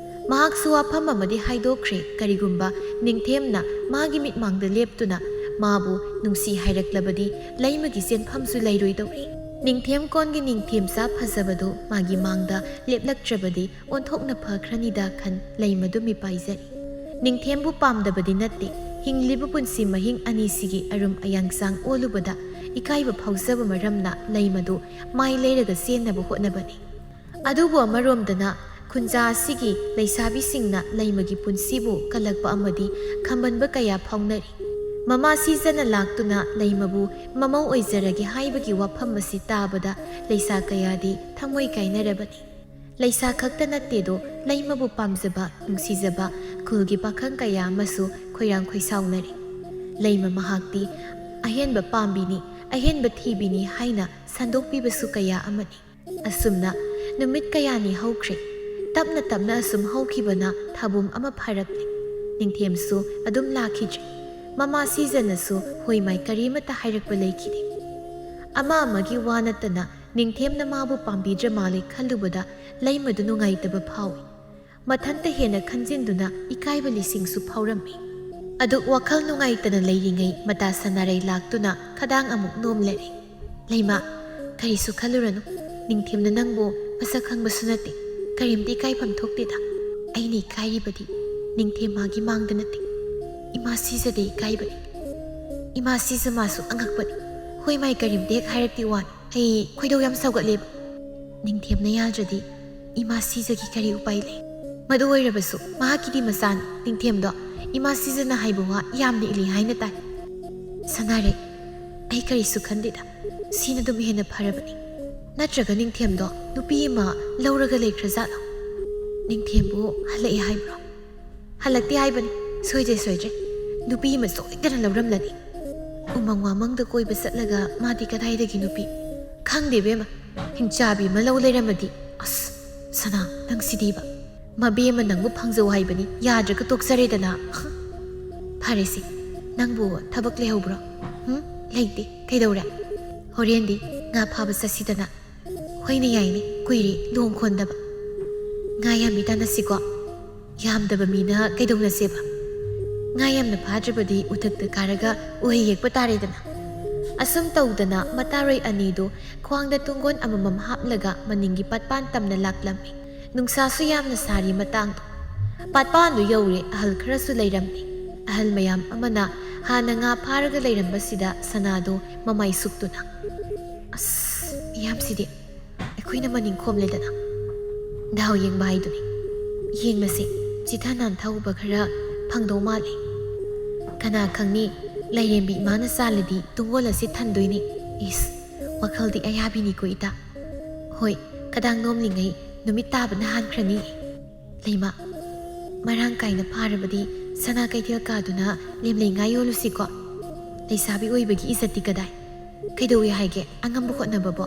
ꯃꯍꯥꯛꯁꯨ ꯋꯥꯐꯝ ꯑꯃꯗꯤ ꯍꯥꯏꯗꯣꯛꯈ꯭ꯔꯦ, ꯀꯔꯤꯒꯨꯝꯕ ꯅꯤꯡꯊꯦꯝꯅ ꯃꯥꯒꯤ ꯃꯤꯠꯃꯥꯡꯗ ꯂꯦꯞꯇꯨꯅ ꯃꯥꯕꯨ ꯅꯨꯡꯁꯤ ꯍꯥꯏꯔꯛꯂꯕꯗꯤ ꯂꯩꯃꯒꯤ ꯆꯦꯟꯐꯝꯁꯨ ꯂꯩꯔꯣꯏꯗꯧꯔꯤ꯫ ꯅꯤꯡꯊꯦꯝ ꯀꯣꯟꯒꯤ ꯅꯤꯡꯊꯦꯝꯆꯥ ꯐꯖꯕꯗꯨ ꯃꯥꯒꯤ ꯃꯥꯡꯗ ꯂꯦꯞꯂꯛꯇ꯭ꯔꯕꯗꯤ ꯑꯣꯟꯊꯣꯛꯅ ꯐꯈ꯭ꯔꯅꯤꯗ ꯈꯟ ꯂꯩꯃꯗꯨ ꯃꯤꯄꯥꯏꯖꯔꯤ꯫ ꯅꯤꯡꯊꯦꯝꯕꯨ ꯄꯥꯝꯗꯕꯗꯤ ꯅꯠꯇꯦ, ꯍꯤꯡꯂꯤꯕ ꯄꯨꯟꯁꯤ ꯃꯍꯤꯡ ꯑꯅꯤꯁꯤꯒꯤ ꯑꯔꯨꯝ ꯑꯌꯥꯡꯆꯥꯡ ꯑꯣꯜꯂꯨꯕꯗ ꯏꯀꯥꯏꯕ ꯐꯥꯎꯖꯕ ꯃꯔꯝꯅ ꯂꯩꯃꯗꯨ ꯃꯥꯏ ꯂꯩꯔꯒ ꯆꯦꯟꯅꯕ ꯍꯣꯠꯅꯕꯅꯤ꯫ ꯑꯗꯨꯕꯨ ꯑꯃꯔꯣꯝꯗꯅ ꯈꯨꯟꯖꯥ ꯑꯁꯤꯒꯤ ꯂꯩꯁꯥꯕꯤꯁꯤꯡꯅ ꯂꯩꯃꯒꯤ ꯄꯨꯟꯁꯤꯕꯨ ꯀꯜꯂꯛꯄ ꯑꯃꯗꯤ ꯈꯝꯕꯟꯕ ꯀꯌꯥ ꯐꯥꯎꯅꯔꯤ꯫ ꯃꯃꯥ ꯁꯤꯖꯅ ꯂꯥꯛꯇꯨꯅ ꯂꯩꯃꯕꯨ ꯃꯃꯧ ꯑꯣꯏꯖꯔꯒꯦ ꯍꯥꯏꯕꯒꯤ ꯋꯥꯐꯝ ꯑꯁꯤ ꯇꯥꯕꯗ ꯂꯩꯁꯥ ꯀꯌꯥꯗꯤ ꯊꯃꯣꯏ ꯀꯥꯏꯅꯔꯕꯅꯤ꯫ ꯂꯩꯁꯥ ꯈꯛꯇ ꯅꯠꯇꯦꯗꯣ, ꯂꯩꯃꯕꯨ ꯄꯥꯝꯖꯕ, ꯅꯨꯡꯁꯤꯖꯕ ꯈꯨꯜꯒꯤ ꯄꯥꯈꯪ ꯀꯌꯥ ꯑꯃꯁꯨ ꯈꯣꯏꯔꯥꯡ ꯈꯣꯏꯁꯥꯎꯅꯔꯤ꯫ ꯂꯩꯃ ꯃꯍꯥꯛꯇꯤ ꯑꯍꯦꯟꯕ ꯄꯥꯝꯕꯤꯅꯤ, ꯑꯍꯦꯟꯕ ꯊꯤꯕꯤꯅꯤ ꯍꯥꯏꯅ ꯁꯟꯗꯣꯛꯄꯤꯕꯁꯨ ꯀꯌꯥ ꯑꯃꯅꯤ꯫ ꯑꯁꯨꯝꯅ ꯅꯨꯃꯤꯠ ꯀꯌꯥꯅꯤ ꯍꯧꯈ꯭ꯔꯦ꯫ ꯇꯞꯅ ꯇꯞꯅ ꯑꯁꯨꯝ ꯍꯧꯈꯤꯕꯅ ꯊꯥꯕꯨꯝ ꯑꯃ ꯐꯥꯔꯛꯂꯦ꯫ ꯅꯤꯡꯊꯦꯝꯁꯨ ꯑꯗꯨꯝ ꯂꯥꯛꯈꯤꯗ꯭ꯔꯦ꯫ ꯃꯃꯥ ꯁꯤꯖꯅꯁꯨ ꯍꯣꯏ ꯃꯥꯏ ꯀꯔꯤꯃꯠꯇ ꯍꯥꯏꯔꯛꯄ ꯂꯩꯈꯤꯗꯦ꯫ ꯑꯃ ꯑꯃꯒꯤ ꯋꯥ ꯅꯠꯇꯅ ꯅꯤꯡꯊꯦꯝꯅ ꯃꯥꯕꯨ ꯄꯥꯝꯕꯤꯗ꯭ꯔ ꯃꯥꯜꯂꯦ ꯈꯜꯂꯨꯕꯗ ꯂꯩꯃꯗꯨ ꯅꯨꯡꯉꯥꯏꯇꯕ ꯐꯥꯎꯏ꯫ ꯃꯊꯟꯇ ꯍꯦꯟꯅ ꯈꯟꯖꯤꯟꯗꯨꯅ ꯏꯀꯥꯏꯕ ꯂꯤꯁꯤꯡꯁꯨ ꯐꯥꯎꯔꯝꯃꯤ꯫ ꯑꯗꯨ ꯋꯥꯈꯜ ꯅꯨꯡꯉꯥꯏꯇꯅ ꯂꯩꯔꯤꯉꯩ ꯃꯇꯥ ꯁꯅꯥꯔꯩ ꯂꯥꯛꯇꯨꯅ ꯈꯗꯥꯡ ꯑꯃꯨꯛ ꯅꯣꯝꯂꯔꯦ꯫ "ꯂꯩꯃ, ꯀꯔꯤꯁꯨ ꯈꯜꯂꯨꯔꯅꯨ꯫ ꯅꯤꯡꯊꯦꯝꯅ ꯅꯪꯕꯨ ꯃꯁꯛ ꯈꯪꯕꯁꯨ ꯅꯠꯇꯦ꯫ ꯀꯔꯤꯝꯇ ꯏꯀꯥꯏꯐꯝ ꯊꯣꯛꯇꯦꯗ꯫ ꯑꯩꯅ ꯏꯀꯥꯏꯔꯤꯕꯗꯤ ꯅꯤꯡꯊꯦꯝ ꯃꯥꯒꯤ ꯃꯥꯡꯗ ꯅꯠꯇꯦ꯫ ꯏꯃꯥ ꯁꯤꯖꯗ ꯏꯀꯥꯏꯕꯅꯤ꯫ ꯏꯃꯥ ꯁꯤꯖ ꯃꯥꯁꯨ ꯑꯉꯛꯄꯅꯤ꯫ ꯍꯣꯏ ꯃꯥꯏ ꯀꯔꯤꯝꯇ ꯍꯦꯛ ꯍꯥꯏꯔꯛꯇꯦ ꯋꯥꯅꯤ꯫ ꯑꯩ ꯈꯣꯏꯗꯧ ꯌꯥꯝ ꯁꯥꯎꯒꯠꯂꯦꯕ꯫ ꯅꯤꯡꯊꯦꯝꯅ ꯌꯥꯗ꯭ꯔꯗꯤ ꯏꯃꯥ ꯁꯤꯖꯒꯤ ꯀꯔꯤ ꯎꯄꯥꯏ ꯂꯩ? ꯃꯗꯨ ꯑꯣꯏꯔꯕꯁꯨ ꯃꯍꯥꯛꯀꯤꯗꯤ ꯃꯆꯥꯅꯤ꯫ ꯅꯤꯡꯊꯦꯝꯗꯣ ꯏꯃꯥ ꯁꯤꯖꯅ ꯍꯥꯏꯕ ꯋꯥ ꯌꯥꯝꯅ ꯏꯜꯂꯤ ꯍꯥꯏꯅ ꯇꯥꯏ꯫ ꯁꯅꯥꯔꯩ, ꯑꯩ ꯀꯔꯤꯁꯨ ꯈꯟꯗꯦꯗ꯫ ꯁꯤꯅ ꯑꯗꯨꯝ ꯍꯦꯟꯅ ꯐꯔꯕꯅꯤ꯫ ꯅꯠꯇ꯭ꯔꯒ ꯅꯤꯡꯊꯦꯝꯗꯣ ꯅꯨꯄꯤ ꯑꯃ ꯂꯧꯔꯒ ꯂꯩꯈ꯭ꯔꯖꯥꯠꯂꯣ? ꯅꯤꯡꯊꯦꯝꯕꯨ ꯍꯜꯂꯛꯑꯦ ꯍꯥꯏꯕ꯭ꯔꯣ? ꯍꯜꯂꯛꯇꯦ ꯍꯥꯏꯕꯅꯤ꯫ ꯁꯣꯏꯗ꯭ꯔꯦ, ꯁꯣꯏꯗ꯭ꯔꯦ꯫ ꯅꯨꯄꯤ ꯑꯃ ꯁꯣꯏꯗꯅ ꯂꯧꯔꯝꯂꯅꯤ꯫ ꯎꯃꯪ ꯋꯥꯃꯪꯗ ꯀꯣꯏꯕ ꯆꯠꯂꯒ ꯃꯥꯗꯤ ꯀꯗꯥꯏꯗꯒꯤ ꯅꯨꯄꯤ? ꯈꯪꯗꯦ ꯏꯕꯦꯝꯃ, ꯍꯤꯡꯆꯥꯕꯤ ꯑꯃ ꯂꯧ ꯂꯩꯔꯝꯃꯗꯤ꯫ ꯑꯁ, ꯁꯅꯥ, ꯅꯪ ꯁꯤꯗꯤꯕ꯫ ꯃꯕꯦꯝꯃ ꯅꯪꯕꯨ ꯐꯪꯖꯧ ꯍꯥꯏꯕꯅꯤ, ꯌꯥꯗ꯭ꯔꯒ ꯇꯣꯛꯆꯔꯦꯗꯅ꯫ ꯐꯔꯦꯁꯦ, ꯅꯪꯕꯨ ꯊꯕꯛ ꯂꯩꯍꯧꯕ꯭ꯔꯣ? ꯎꯝ? ꯂꯩꯇꯦ꯫ ꯀꯩꯗꯧꯔꯦ? "ꯍꯣꯔꯦꯟꯗꯤ ꯉꯥ ꯐꯥꯕ ꯆꯠꯁꯤꯗꯅ?" "ꯍꯣꯏꯅꯦ, ꯌꯥꯏꯅꯦ, ꯀꯨꯏꯔꯦ ꯂꯨꯍꯣꯡ ꯈꯣꯟꯗꯕ꯫ ꯉꯥ ꯌꯥꯝꯕꯤ ꯇꯥꯟꯅꯁꯤꯀꯣ? ꯌꯥꯝꯗꯕ ꯃꯤꯅ ꯀꯩꯗꯧꯅꯁꯦꯕ? ꯉꯥ ꯌꯥꯝꯅ ꯐꯥꯗ꯭ꯔꯕꯗꯤ ꯎꯊꯛꯇ ꯀꯥꯔꯒ ꯎꯍꯩ ꯍꯦꯛꯄ ꯇꯥꯔꯦꯗꯅ?" ꯑꯁꯨꯝ ꯇꯧꯗꯅ ꯃꯇꯥꯔꯣꯏ ꯑꯅꯤꯗꯨ ꯈ꯭ꯋꯥꯡꯗ ꯇꯨꯡꯒꯣꯟ ꯑꯃꯃꯝ ꯍꯥꯞꯂꯒ ꯃꯅꯤꯡꯒꯤ ꯄꯥꯠꯄꯥꯟ ꯇꯝꯅ ꯂꯥꯛꯂꯝꯃꯤ꯫ ꯅꯨꯡꯁꯥꯁꯨ ꯌꯥꯝꯅ ꯁꯥꯔꯤ ꯃꯇꯥꯡꯗꯣ꯫ ꯄꯥꯠꯄꯥꯟꯗꯨ ꯌꯧꯔꯦ, ꯑꯍꯜ ꯈꯔꯁꯨ ꯂꯩꯔꯝꯃꯤ꯫ ꯑꯍꯜ ꯃꯌꯥꯝ ꯑꯃꯅ ꯍꯥꯟꯅ ꯉꯥ ꯐꯥꯔꯒ ꯂꯩꯔꯝꯕꯁꯤꯗ ꯁꯅꯥꯗꯨ ꯃꯃꯥꯏ ꯁꯨꯛꯇꯨꯅ, "ꯑꯁ, ꯃꯤꯌꯥꯝꯁꯤꯗꯤ! ꯑꯩꯈꯣꯏꯅ ꯃꯅꯤꯡ ꯈꯣꯝꯂꯦꯗꯅ꯫ ꯗꯥꯎ ꯌꯦꯡꯕ ꯍꯥꯏꯗꯨꯅꯤ꯫ ꯌꯦꯡꯂꯁꯤ, ꯆꯤꯊ ꯅꯥꯟꯊꯍꯧꯕ ꯈꯔ ꯐꯪꯗꯧ ꯃꯥꯜꯂꯤ꯫ ꯀꯅꯥ ꯈꯪꯅꯤ, ꯂꯥꯏꯔꯦꯝꯕꯤ ꯏꯃꯥꯅ ꯆꯥꯜꯂꯗꯤ ꯇꯨꯡꯒꯣꯜ ꯑꯁꯤ ꯊꯟꯗꯣꯏꯅꯤ꯫ ꯏꯁ, ꯋꯥꯈꯜꯗꯤ ꯑꯌꯥꯕꯤꯅꯤꯀꯣ ꯏꯇꯥ꯫ ꯍꯣꯏ, ꯈꯗꯥꯡ ꯅꯣꯝꯂꯤꯉꯩ ꯅꯨꯃꯤꯠ ꯇꯥꯕꯅ ꯍꯥꯟꯈ꯭ꯔꯅꯤ꯫ ꯂꯩꯃ, ꯃꯔꯥꯡ ꯀꯥꯏꯅ ꯐꯥꯔꯕꯗꯤ ꯁꯅꯥ ꯀꯩꯊꯦꯜ ꯀꯥꯗꯨꯅ ꯂꯦꯝꯂꯩ ꯉꯥ ꯌꯣꯜꯂꯨꯁꯤꯀꯣ? ꯂꯩꯁꯥꯕꯤ ꯑꯣꯏꯕꯒꯤ ꯏꯖꯠꯇꯤ ꯀꯗꯥꯏ? ꯀꯩꯗꯧꯏ ꯍꯥꯏꯒꯦ ꯑꯉꯝꯕ ꯍꯣꯠꯅꯕꯕꯣ?"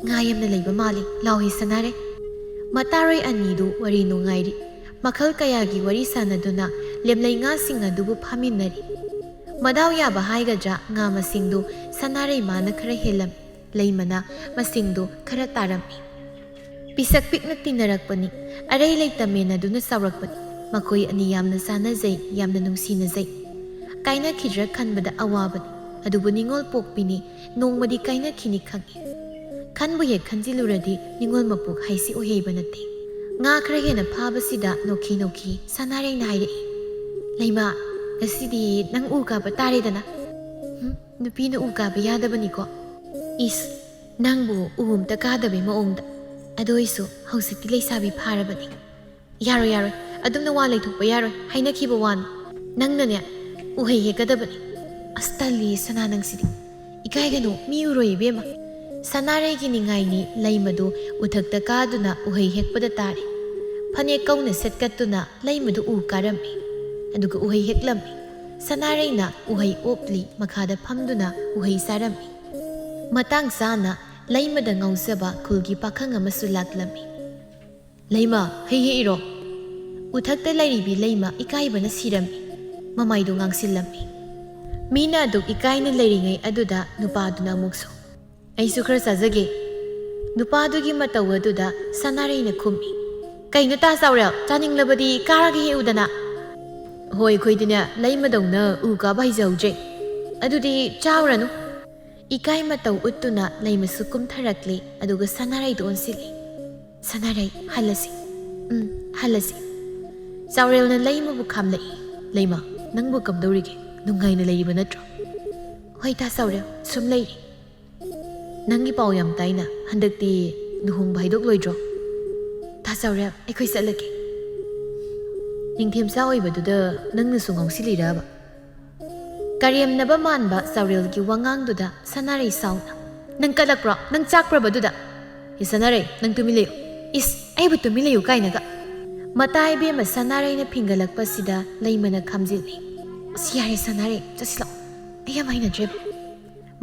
"ꯉꯥ ꯌꯥꯝꯅ ꯂꯩꯕ ꯃꯥꯜꯂꯤ, ꯂꯥꯎꯍꯦ ꯁꯅꯥꯔꯩ!" ꯃꯇꯥꯔꯣꯏ ꯑꯅꯤꯗꯨ ꯋꯥꯔꯤ ꯅꯨꯡꯉꯥꯏꯔꯤ꯫ ꯃꯈꯜ ꯀꯌꯥꯒꯤ ꯋꯥꯔꯤ ꯁꯥꯟꯅꯗꯨꯅ ꯂꯦꯝꯂꯩ ꯉꯥꯁꯤꯡ ꯑꯗꯨꯕꯨ ꯐꯥꯃꯤꯟꯅꯔꯤ꯫ ꯃꯗꯥꯎ ꯌꯥꯕ ꯍꯥꯏꯒꯗ꯭ꯔꯥ, ꯉꯥ ꯃꯁꯤꯡꯗꯨ ꯁꯅꯥꯔꯩ ꯃꯥꯅ ꯈꯔ ꯍꯦꯜꯂꯝꯃꯤ, ꯂꯩꯃꯅ ꯃꯁꯤꯡꯗꯨ ꯈꯔ ꯇꯥꯔꯝꯃꯤ꯫ ꯄꯤꯁꯛ ꯄꯤꯛꯅ ꯇꯤꯟꯅꯔꯛꯄꯅꯤ, ꯑꯔꯩ ꯂꯩꯇ ꯃꯦꯟꯅꯗꯨꯅ ꯆꯥꯎꯔꯛꯄꯅꯤ꯫ ꯃꯈꯣꯏ ꯑꯅꯤ ꯌꯥꯝꯅ ꯆꯥꯟꯅꯖꯩ, ꯌꯥꯝꯅ ꯅꯨꯡꯁꯤꯅꯖꯩ꯫ ꯀꯥꯏꯅꯈꯤꯗ꯭ꯔꯥ ꯈꯟꯕꯗ ꯑꯋꯥꯕꯅꯤ, ꯑꯗꯨꯕꯨ ꯅꯤꯡꯉꯣꯜ ꯄꯣꯛꯄꯤꯅꯤ, ꯅꯣꯡꯃꯗꯤ ꯀꯥꯏꯅꯈꯤꯅꯤ ꯈꯪꯏ꯫ ꯈꯟꯕꯨ ꯍꯦꯛ ꯈꯟꯖꯤꯜꯂꯨꯔꯗꯤ ꯅꯤꯡꯉꯣꯜ ꯃꯄꯣꯛ ꯍꯥꯏꯁꯤ ꯑꯣꯏꯍꯩꯕ ꯅꯠꯇꯦ꯫ ꯉꯥ ꯈꯔ ꯍꯦꯟꯅ ꯐꯥꯕꯁꯤꯗ ꯅꯣꯛꯈꯤ ꯅꯣꯛꯈꯤ ꯁꯅꯥꯔꯩꯅ ꯍꯥꯏꯔꯛꯏ, "ꯂꯩꯃ, ꯉꯁꯤꯗꯤ ꯅꯪ ꯎ ꯀꯥꯕ ꯇꯥꯔꯦꯗꯅ꯫ ꯍꯨꯝ, ꯅꯨꯄꯤꯅ ꯎ ꯀꯥꯕ ꯌꯥꯗꯕꯅꯤꯀꯣ꯫ ꯏꯁ, ꯅꯪꯕꯨ ꯎ ꯑꯝꯇ ꯀꯥꯗꯕꯩ ꯃꯑꯣꯡꯗ꯫ ꯑꯗꯨ ꯑꯣꯏꯁꯨ ꯍꯧꯖꯤꯛꯇꯤ ꯂꯩꯁꯥꯕꯤ ꯐꯥꯔꯕꯅꯤ꯫ ꯌꯥꯔꯣꯏ, ꯌꯥꯔꯣꯏ, ꯑꯗꯨꯝꯅ ꯋꯥ ꯂꯩꯊꯣꯛꯄ ꯌꯥꯔꯣꯏ, ꯍꯥꯏꯅꯈꯤꯕ ꯋꯥꯅꯤ꯫ ꯅꯪꯅꯅꯦ, ꯎꯍꯩ ꯍꯦꯛꯀꯗꯕꯅꯤ꯫ ꯑꯁ, ꯇꯜꯂꯤ, ꯁꯅꯥ ꯅꯪꯁꯤꯗꯤ꯫ ꯏꯀꯥꯏꯒꯅꯨ, ꯃꯤ ꯎꯔꯣꯏ ꯏꯕꯦꯝꯃ꯫" ꯁꯅꯥꯔꯩꯒꯤ ꯅꯤꯡꯉꯥꯏꯅꯤ ꯂꯩꯃꯗꯨ ꯎꯊꯛꯇ ꯀꯥꯗꯨꯅ ꯎꯍꯩ ꯍꯦꯛꯄꯗ ꯇꯥꯔꯦ꯫ ꯐꯅꯦꯛ ꯀꯧꯅ ꯁꯦꯠꯀꯠꯇꯨꯅ ꯂꯩꯃꯗꯨ ꯎ ꯀꯥꯔꯝꯃꯤ꯫ ꯑꯗꯨꯒ ꯎꯍꯩ ꯍꯦꯛꯂꯝꯃꯤ꯫ ꯁꯅꯥꯔꯩꯅ ꯎꯍꯩ ꯑꯣꯛꯂꯤ ꯃꯈꯥꯗ ꯐꯝꯗꯨꯅ ꯎꯍꯩ ꯆꯥꯔꯝꯃꯤ꯫ ꯃꯇꯥꯡ ꯆꯥꯅ ꯂꯩꯃꯗ ꯉꯥꯎꯖꯕ ꯈꯨꯜꯒꯤ ꯄꯥꯈꯪ ꯑꯃꯁꯨ ꯂꯥꯛꯂꯝꯃꯤ꯫ "ꯂꯩꯃ, ꯍꯩ ꯍꯦꯛꯏꯔꯣ?" ꯎꯊꯛꯇ ꯂꯩꯔꯤꯕꯤ ꯂꯩꯃ ꯏꯀꯥꯏꯕꯅ ꯁꯤꯔꯝꯃꯤ꯫ ꯃꯃꯥꯏꯗꯨ ꯉꯥꯡꯁꯤꯜꯂꯝꯃꯤ꯫ ꯃꯤꯅ ꯑꯗꯨꯛ ꯏꯀꯥꯏꯅ ꯂꯩꯔꯤꯉꯩ ꯑꯗꯨꯗ ꯅꯨꯄꯥꯗꯨꯅ ꯑꯃꯨꯛꯁꯨ, "ꯑꯩꯁꯨ ꯈꯔ ꯆꯥꯖꯒꯦ"꯫ ꯅꯨꯄꯥꯗꯨꯒꯤ ꯃꯇꯧ ꯑꯗꯨꯗ ꯁꯅꯥꯔꯩꯅ ꯈꯨꯝꯃꯤ, "ꯀꯩꯅꯣ ꯇꯥ ꯆꯥꯎꯔꯦꯜ, ꯆꯥꯅꯤꯡꯂꯕꯗꯤ ꯀꯥꯔꯒ ꯍꯦꯛꯎꯗꯅ"꯫ "ꯍꯣꯏ, ꯑꯩꯈꯣꯏꯗꯤꯅꯦ ꯂꯩꯃꯗꯧꯅ ꯎ ꯀꯥꯕ ꯍꯩꯖꯍꯧꯗ꯭ꯔꯦ꯫ ꯑꯗꯨꯗꯤ ꯆꯥꯎꯔꯅꯨ"꯫ ꯏꯀꯥꯏ ꯃꯇꯧ ꯎꯠꯇꯨꯅ ꯂꯩꯃꯁꯨ ꯀꯨꯝꯊꯔꯛꯂꯦ, ꯑꯗꯨꯒ ꯁꯅꯥꯔꯩꯗ ꯑꯣꯟꯁꯤꯜꯂꯤ꯫ "ꯁꯅꯥꯔꯩ, ꯍꯜꯂꯁꯤ꯫ ꯎꯝ, ꯍꯜꯂꯁꯤ"꯫ ꯆꯥꯎꯔꯦꯜꯅ ꯂꯩꯃꯕꯨ ꯈꯥꯝꯂꯛꯏ꯫ "ꯂꯩꯃ, ꯅꯪꯕꯨ ꯀꯝꯗꯧꯔꯤꯒꯦ? ꯅꯨꯡꯉꯥꯏꯅ ꯂꯩꯔꯤꯕ ꯅꯠꯇ꯭ꯔꯣ?" "ꯍꯣꯏ ꯇꯥ ꯆꯥꯎꯔꯦꯜ, ꯁꯨꯝ ꯂꯩꯔꯤ"꯫ "ꯅꯪꯒꯤ ꯄꯥꯎ ꯌꯥꯝ ꯇꯥꯏꯅ, ꯍꯟꯗꯛꯇꯤ ꯂꯨꯍꯣꯡꯕ ꯍꯥꯏꯗꯣꯛꯂꯣꯏꯗ꯭ꯔꯣ?" "ꯇꯥ ꯆꯥꯎꯔꯦꯜ, ꯑꯩꯈꯣꯏ ꯆꯠꯂꯒꯦ"꯫ ꯅꯤꯡꯊꯦꯝꯆꯥ ꯑꯣꯏꯕꯗꯨꯗ ꯅꯪꯅꯁꯨ ꯉꯥꯎꯁꯤꯜꯂꯤꯔꯕ? ꯀꯔꯦꯝꯅꯕ ꯃꯥꯟꯕ ꯆꯥꯎꯔꯦꯜꯒꯤ ꯋꯥꯉꯥꯡꯗꯨꯗ ꯁꯅꯥꯔꯩ ꯁꯥꯎꯅ, "ꯅꯪ ꯀꯜꯂꯛꯄ꯭ꯔꯣ? ꯅꯪ ꯆꯥꯛꯄ꯭ꯔꯕ ꯑꯗꯨꯗ?" "ꯍꯦ ꯁꯅꯥꯔꯩ, ꯅꯪ ꯇꯨꯃꯤꯟ ꯂꯩꯌꯨ"꯫ "ꯏꯁ, ꯑꯩꯕꯨ ꯇꯨꯃꯤꯟ ꯂꯩꯌꯨ ꯀꯥꯏꯅꯒ"꯫ ꯃꯇꯥ ꯏꯕꯦꯝꯃ ꯁꯅꯥꯔꯩꯅ ꯐꯤꯡꯒꯠꯂꯛꯄꯁꯤꯗ ꯂꯩꯃꯅ ꯈꯥꯝꯖꯤꯜꯂꯤ꯫ "ꯑꯁ, ꯌꯥꯔꯦ ꯁꯅꯥꯔꯩ, ꯆꯠꯁꯤꯜꯂꯛꯑꯣ꯫ ꯑꯩ ꯌꯥꯝ ꯍꯩꯅꯗ꯭ꯔꯦꯕ"꯫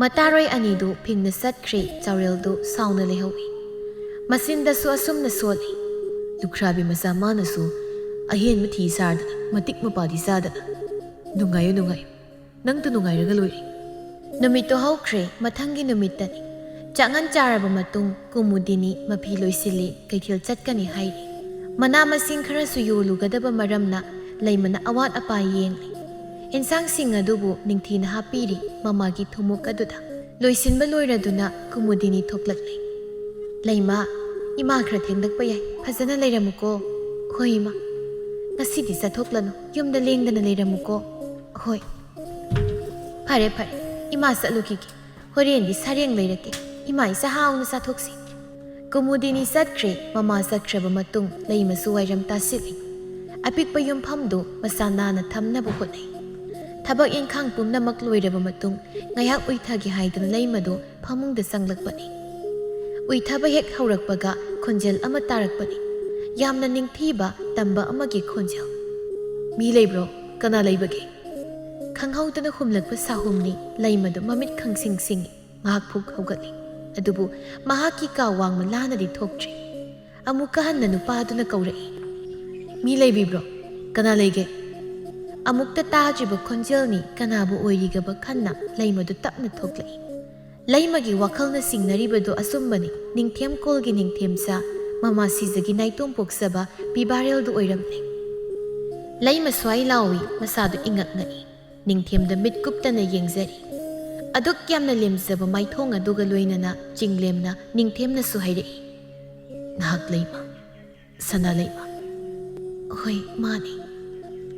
ꯃꯇꯥꯔꯣꯏ ꯑꯅꯤꯗꯨ ꯐꯤꯡꯅ ꯆꯠꯈ꯭ꯔꯦ꯫ ꯆꯥꯎꯔꯦꯜꯗꯨ ꯁꯥꯎꯅ ꯂꯩꯍꯧꯏ꯫ ꯃꯆꯤꯟꯗꯁꯨ ꯑꯁꯨꯝꯅ ꯁꯣꯜꯂꯤ꯫ "ꯂꯨꯈ꯭ꯔꯥꯕꯤ ꯃꯆꯥ ꯃꯥꯅꯁꯨ ꯑꯍꯦꯟꯕ ꯊꯤ ꯁꯥꯔꯗꯅ, ꯃꯇꯤꯛ ꯃꯄꯥꯗꯤ ꯆꯥꯗꯅ꯫ ꯅꯨꯡꯉꯥꯏꯌꯨ, ꯅꯨꯡꯉꯥꯏꯌꯨ꯫ ꯅꯪꯇ ꯅꯨꯡꯉꯥꯏꯔꯒ ꯂꯣꯏꯔꯦ"꯫ ꯅꯨꯃꯤꯠꯇꯨ ꯍꯧꯈ꯭ꯔꯦ꯫ ꯃꯊꯪꯒꯤ ꯅꯨꯃꯤꯠꯇꯅꯤ꯫ ꯆꯥꯛꯉꯟ ꯆꯥꯔꯕ ꯃꯇꯨꯡ ꯀꯨꯃꯨꯗꯤꯅꯤ ꯃꯐꯤ ꯂꯣꯏꯁꯤꯜꯂꯤ, ꯀꯩꯊꯦꯜ ꯆꯠꯀꯅꯤ ꯍꯥꯏꯔꯤ꯫ ꯃꯅꯥ ꯃꯁꯤꯡ ꯈꯔꯁꯨ ꯌꯣꯜꯂꯨꯒꯗꯕ ꯃꯔꯝꯅ ꯂꯩꯃꯅ ꯑꯋꯥꯠ ꯑꯄꯥ ꯌꯦꯡꯂꯤ꯫ ꯏꯟꯁꯥꯡꯁꯤꯡ ꯑꯗꯨꯕꯨ ꯅꯤꯡꯊꯤꯅ ꯍꯥꯞꯄꯤꯔꯤ ꯃꯃꯥꯒꯤ ꯊꯨꯝꯃꯣꯛ ꯑꯗꯨꯗ꯫ ꯂꯣꯏꯁꯤꯟꯕ ꯂꯣꯏꯔꯗꯨꯅ ꯀꯨꯃꯨꯗꯤꯅꯤ ꯊꯣꯛꯂꯛꯂꯦ꯫ "ꯂꯩꯃ, ꯏꯃꯥ ꯈꯔ ꯊꯦꯡꯂꯛꯄ ꯌꯥꯏ, ꯐꯖꯅ ꯂꯩꯔꯝꯃꯨꯀꯣ"꯫ "ꯍꯣꯏ ꯏꯃꯥ, ꯉꯁꯤꯗꯤ ꯆꯠꯊꯣꯛꯂꯅꯨ, ꯌꯨꯝꯗ ꯂꯦꯡꯗꯅ ꯂꯩꯔꯝꯃꯨꯀꯣ"꯫ "ꯍꯣꯏ"꯫ "ꯐꯔꯦ ꯐꯔꯦ, ꯏꯃꯥ ꯆꯠꯂꯨꯈꯤꯒꯦ, ꯍꯣꯔꯦꯟꯗꯤ ꯁꯔꯦꯡ ꯂꯩꯔꯛꯀꯦ, ꯏꯃꯥ ꯏꯆꯥ ꯍꯥꯎꯅ ꯆꯥꯊꯣꯛꯁꯤ"꯫ ꯀꯨꯃꯨꯗꯤꯅꯤ ꯆꯠꯈ꯭ꯔꯦ꯫ ꯃꯃꯥ ꯆꯠꯈ꯭ꯔꯕ ꯃꯇꯨꯡ ꯂꯩꯃꯁꯨ ꯋꯥꯏꯔꯝ ꯇꯥꯁꯤꯜꯂꯤ꯫ ꯑꯄꯤꯛꯄ ꯌꯨꯝꯐꯝꯗꯨ ꯃꯁꯥ ꯅꯥꯟꯅ ꯊꯝꯅꯕ ꯍꯣꯠꯅꯩ꯫ ꯊꯕꯛ ꯏꯟꯈꯥꯡ ꯄꯨꯝꯅꯃꯛ ꯂꯣꯏꯔꯕ ꯃꯇꯨꯡ ꯉꯥꯏꯍꯥꯛ ꯎꯏꯊꯒꯦ ꯍꯥꯏꯗꯨꯅ ꯂꯩꯃꯗꯨ ꯐꯃꯨꯡꯗ ꯆꯪꯂꯛꯄꯅꯤ꯫ ꯎꯏꯊꯕ ꯍꯦꯛ ꯍꯧꯔꯛꯄꯒ ꯈꯣꯟꯖꯦꯜ ꯑꯃ ꯇꯥꯔꯛꯄꯅꯤ꯫ ꯌꯥꯝꯅ ꯅꯤꯡꯊꯤꯕ ꯇꯝꯕ ꯑꯃꯒꯤ ꯈꯣꯟꯖꯦꯜ꯫ "ꯃꯤ ꯂꯩꯕ꯭ꯔꯣ? ꯀꯅꯥ ꯂꯩꯕꯒꯦ?" ꯈꯪꯍꯧꯗꯅ ꯍꯨꯝꯂꯛꯄ ꯁꯥꯍꯨꯝꯅꯤ꯫ ꯂꯩꯃꯗꯨ ꯃꯃꯤꯠ ꯈꯪꯁꯤꯡ ꯁꯤꯡꯏ꯫ ꯉꯥꯏꯍꯥꯛ ꯐꯨꯛ ꯍꯧꯒꯠꯂꯤ꯫ ꯑꯗꯨꯕꯨ ꯃꯍꯥꯛꯀꯤ ꯀꯥ ꯋꯥꯡꯃ ꯂꯥꯅꯗꯤ ꯊꯣꯛꯇ꯭ꯔꯤ꯫ ꯑꯃꯨꯛꯀ ꯍꯟꯅ ꯅꯨꯄꯥꯗꯨꯅ ꯀꯧꯔꯛꯏ, "ꯃꯤ ꯂꯩꯕꯤꯕ꯭ꯔꯣ? ꯀꯅꯥ ꯂꯩꯒꯦ?" ꯑꯃꯨꯛꯇ ꯇꯥꯗ꯭ꯔꯤꯕ ꯈꯣꯟꯖꯦꯜꯅꯤ, ꯀꯅꯥꯕꯨ ꯑꯣꯏꯔꯤꯒꯕ ꯈꯟꯅ ꯂꯩꯃꯗꯨ ꯇꯞꯅ ꯊꯣꯛꯂꯛꯏ꯫ ꯂꯩꯃꯒꯤ ꯋꯥꯈꯜꯅ ꯆꯤꯡꯅꯔꯤꯕꯗꯨ ꯑꯆꯨꯝꯕꯅꯤ꯫ ꯅꯤꯡꯊꯦꯝ ꯀꯣꯜꯒꯤ ꯅꯤꯡꯊꯦꯝꯆꯥ ꯃꯃꯥ ꯁꯤꯖꯒꯤ ꯅꯥꯏꯇꯣꯝ ꯄꯣꯛꯆꯕ ꯄꯤꯕꯥꯔꯦꯜꯗꯨ ꯑꯣꯏꯔꯝꯂꯦ꯫ ꯂꯩꯃ ꯁ꯭ꯋꯥꯏ ꯂꯥꯎꯏ, ꯃꯁꯥꯗꯨ ꯏꯉꯛ ꯉꯛꯏ꯫ ꯅꯤꯡꯊꯦꯝꯗ ꯃꯤꯠ ꯀꯨꯞꯇꯅ ꯌꯦꯡꯖꯔꯤ꯫ ꯑꯗꯨꯛ ꯌꯥꯝꯅ ꯂꯦꯝꯖꯕ ꯃꯥꯏꯊꯣꯡ ꯑꯗꯨꯒ ꯂꯣꯏꯅꯅ ꯆꯤꯡꯂꯦꯝꯅ ꯅꯤꯡꯊꯦꯝꯅꯁꯨ ꯍꯥꯏꯔꯛꯏ, "ꯅꯍꯥꯛ ꯂꯩꯃ? ꯁꯅꯥ ꯂꯩꯃ?" "ꯍꯣꯏ, ꯃꯥꯅꯤ꯫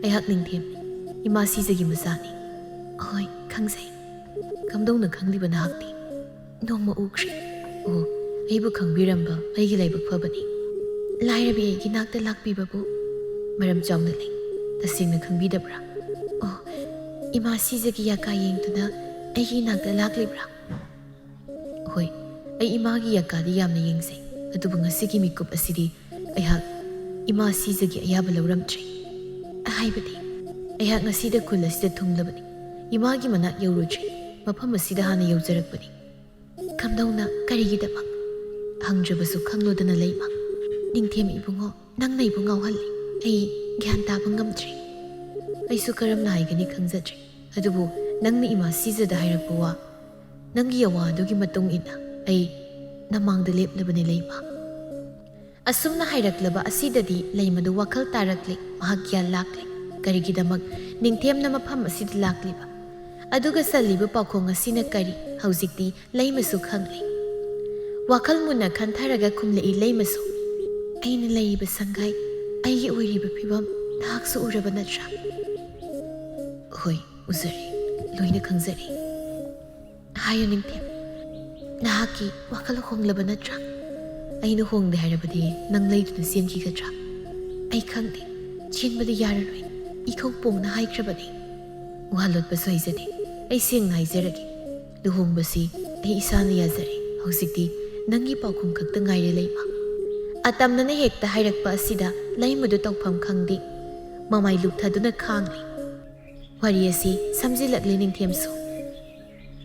ꯑꯩꯍꯥꯛ ꯅꯤꯡꯊꯦꯝꯅꯤ꯫ ꯏꯃꯥ ꯁꯤꯖꯒꯤ ꯃꯆꯥꯅꯤ꯫" "ꯍꯣꯏ, ꯈꯪꯖꯩ꯫ ꯀꯝꯗꯧꯅ ꯈꯪꯂꯤꯕ ꯅꯍꯥꯛꯇꯤ?" "ꯅꯣꯡꯃ ꯎꯈ꯭ꯔꯦ꯫" "ꯑꯣ, ꯑꯩꯕꯨ ꯈꯪꯕꯤꯔꯝꯕ ꯑꯩꯒꯤ ꯂꯥꯏꯕꯛ ꯐꯕꯅꯤ꯫ ꯂꯥꯏꯔꯕꯤ ꯑꯩꯒꯤ ꯅꯥꯛꯇ ꯂꯥꯛꯄꯤꯕꯕꯨ ꯃꯔꯝ ꯆꯥꯎꯅ ꯂꯩ꯫ ꯇꯁꯦꯡꯅ ꯈꯪꯕꯤꯗꯕ꯭ꯔꯥ?" "ꯑꯣ, ꯏꯃꯥ ꯁꯤꯖꯒꯤ ꯌꯥꯀꯥ ꯌꯦꯡꯗꯨꯅ ꯑꯩꯒꯤ ꯏꯅꯥꯛꯇ ꯂꯥꯛꯂꯤꯕ꯭ꯔꯥ?" "ꯍꯣꯏ, ꯑꯩ ꯏꯃꯥꯒꯤ ꯌꯥꯀꯥꯗꯤ ꯌꯥꯝꯅ ꯌꯦꯡꯖꯩ, ꯑꯗꯨꯕꯨ ꯉꯁꯤꯒꯤ ꯃꯤꯀꯨꯞ ꯑꯁꯤꯗꯤ ꯑꯩꯍꯥꯛ ꯏꯃꯥ ꯁꯤꯖꯒꯤ ꯑꯌꯥꯕ ꯂꯧꯔꯝꯗ꯭ꯔꯦ꯫ ꯍꯥꯏꯕꯗꯤ, ꯑꯩꯍꯥꯛ ꯉꯁꯤꯗ ꯈꯨꯜ ꯑꯁꯤꯗ ꯊꯨꯡꯂꯕꯅꯤ꯫ ꯏꯃꯥꯒꯤ ꯃꯅꯥꯛ ꯌꯧꯔꯨꯗ꯭ꯔꯤ, ꯃꯐꯝ ꯑꯁꯤꯗ ꯍꯥꯟꯅ ꯌꯧꯖꯔꯛꯄꯅꯤ꯫" "ꯀꯝꯗꯧꯅ? ꯀꯔꯤꯒꯤꯗꯃꯛ?" "ꯍꯪꯗ꯭ꯔꯕꯁꯨ ꯈꯪꯂꯣꯗꯅ, ꯂꯩꯃ꯫ ꯅꯤꯡꯊꯦꯝ ꯏꯕꯨꯡꯉꯣ, ꯅꯪꯅ ꯑꯩꯕꯨ ꯉꯥꯎꯍꯜꯂꯤ꯫ ꯑꯩ ꯒ꯭ꯌꯥꯟ ꯇꯥꯕ ꯉꯝꯗ꯭ꯔꯦ꯫ ꯑꯩꯁꯨ ꯀꯔꯝꯅ ꯍꯥꯏꯒꯅꯤ ꯈꯪꯖꯗ꯭ꯔꯦ꯫ ꯑꯗꯨꯕꯨ ꯅꯪꯅ ꯏꯃꯥ ꯁꯤꯖꯗ ꯍꯥꯏꯔꯛꯄ ꯋꯥ, ꯅꯪꯒꯤ ꯑꯋꯥ ꯑꯗꯨꯒꯤ ꯃꯇꯨꯡ ꯏꯟꯅ ꯑꯩ ꯅꯃꯥꯡꯗ ꯂꯦꯞꯂꯕꯅꯤ, ꯂꯩꯃ꯫" ꯑꯁꯨꯝꯅ ꯍꯥꯏꯔꯛꯂꯕ ꯑꯁꯤꯗꯗꯤ ꯂꯩꯃꯗꯨ ꯋꯥꯈꯜ ꯇꯥꯔꯛꯂꯦ, ꯃꯍꯥꯛ ꯒ꯭ꯌꯥꯟ ꯂꯥꯛꯂꯦ꯫ ꯀꯔꯤꯒꯤꯗꯃꯛ ꯅꯤꯡꯊꯦꯝꯅ ꯃꯐꯝ ꯑꯁꯤꯗ ꯂꯥꯛꯂꯤꯕ? ꯑꯗꯨꯒ ꯆꯜꯂꯤꯕ ꯄꯥꯎꯈꯣꯡ ꯑꯁꯤꯅ ꯀꯔꯤ? ꯍꯧꯖꯤꯛꯇꯤ ꯂꯩꯃꯁꯨ ꯈꯪꯂꯦ꯫ ꯋꯥꯈꯜ ꯃꯨꯟꯅ ꯈꯟꯊꯔꯒ ꯈꯨꯝꯂꯛꯏ ꯂꯩꯃꯁꯨ, "ꯑꯩꯅ ꯂꯩꯔꯤꯕ ꯁꯪꯒꯥꯏ, ꯑꯩꯒꯤ ꯑꯣꯏꯔꯤꯕ ꯐꯤꯕꯝ ꯅꯍꯥꯛꯁꯨ ꯎꯔꯕ ꯅꯠꯇ꯭ꯔꯥ?" "ꯍꯣꯏ, ꯎꯖꯔꯦ, ꯂꯣꯏꯅ ꯈꯪꯖꯔꯦ꯫" "ꯍꯥꯏꯌꯨ ꯅꯤꯡꯊꯦꯝ, ꯅꯍꯥꯛꯀꯤ ꯋꯥꯈꯜ ꯍꯣꯡꯂꯕ ꯅꯠꯇ꯭ꯔꯥ? ꯑꯩꯅ ꯍꯣꯡꯗꯦ ꯍꯥꯏꯔꯕꯗꯤ ꯅꯪ ꯂꯩꯗꯨꯅ ꯆꯦꯟꯈꯤꯒꯗ꯭ꯔꯥ? ꯑꯩ ꯈꯪꯗꯦ, ꯆꯦꯟꯕꯗꯤ ꯌꯥꯔꯔꯣꯏ, ꯏꯈꯧ ꯄꯣꯡꯅ ꯍꯥꯏꯈ꯭ꯔꯕꯅꯤ꯫" "ꯋꯥ ꯂꯣꯠꯄꯁꯨ ꯍꯩꯖꯗꯦ꯫ ꯑꯩ ꯁꯦꯡꯅ ꯍꯥꯏꯖꯔꯒꯦ, ꯂꯨꯍꯣꯡꯕꯁꯤ ꯑꯩ ꯏꯁꯥꯅ ꯌꯥꯖꯔꯦ꯫ ꯍꯧꯖꯤꯛꯇꯤ ꯅꯪꯒꯤ ꯄꯥꯎꯈꯨꯝ ꯈꯛꯇ ꯉꯥꯏꯔꯦ, ꯂꯩꯃ꯫" ꯑꯇꯝꯅꯅ ꯍꯦꯛꯇ ꯍꯥꯏꯔꯛꯄ ꯑꯁꯤꯗ ꯂꯩꯃꯗꯨ ꯇꯧꯐꯝ ꯈꯪꯗꯦ꯫ ꯃꯃꯥꯏ ꯂꯨꯞꯊꯗꯨꯅ ꯈꯥꯡꯂꯤ꯫ ꯋꯥꯔꯤ ꯑꯁꯤ ꯁꯝꯖꯤꯜꯂꯛꯂꯤ ꯅꯤꯡꯊꯦꯝꯁꯨ꯫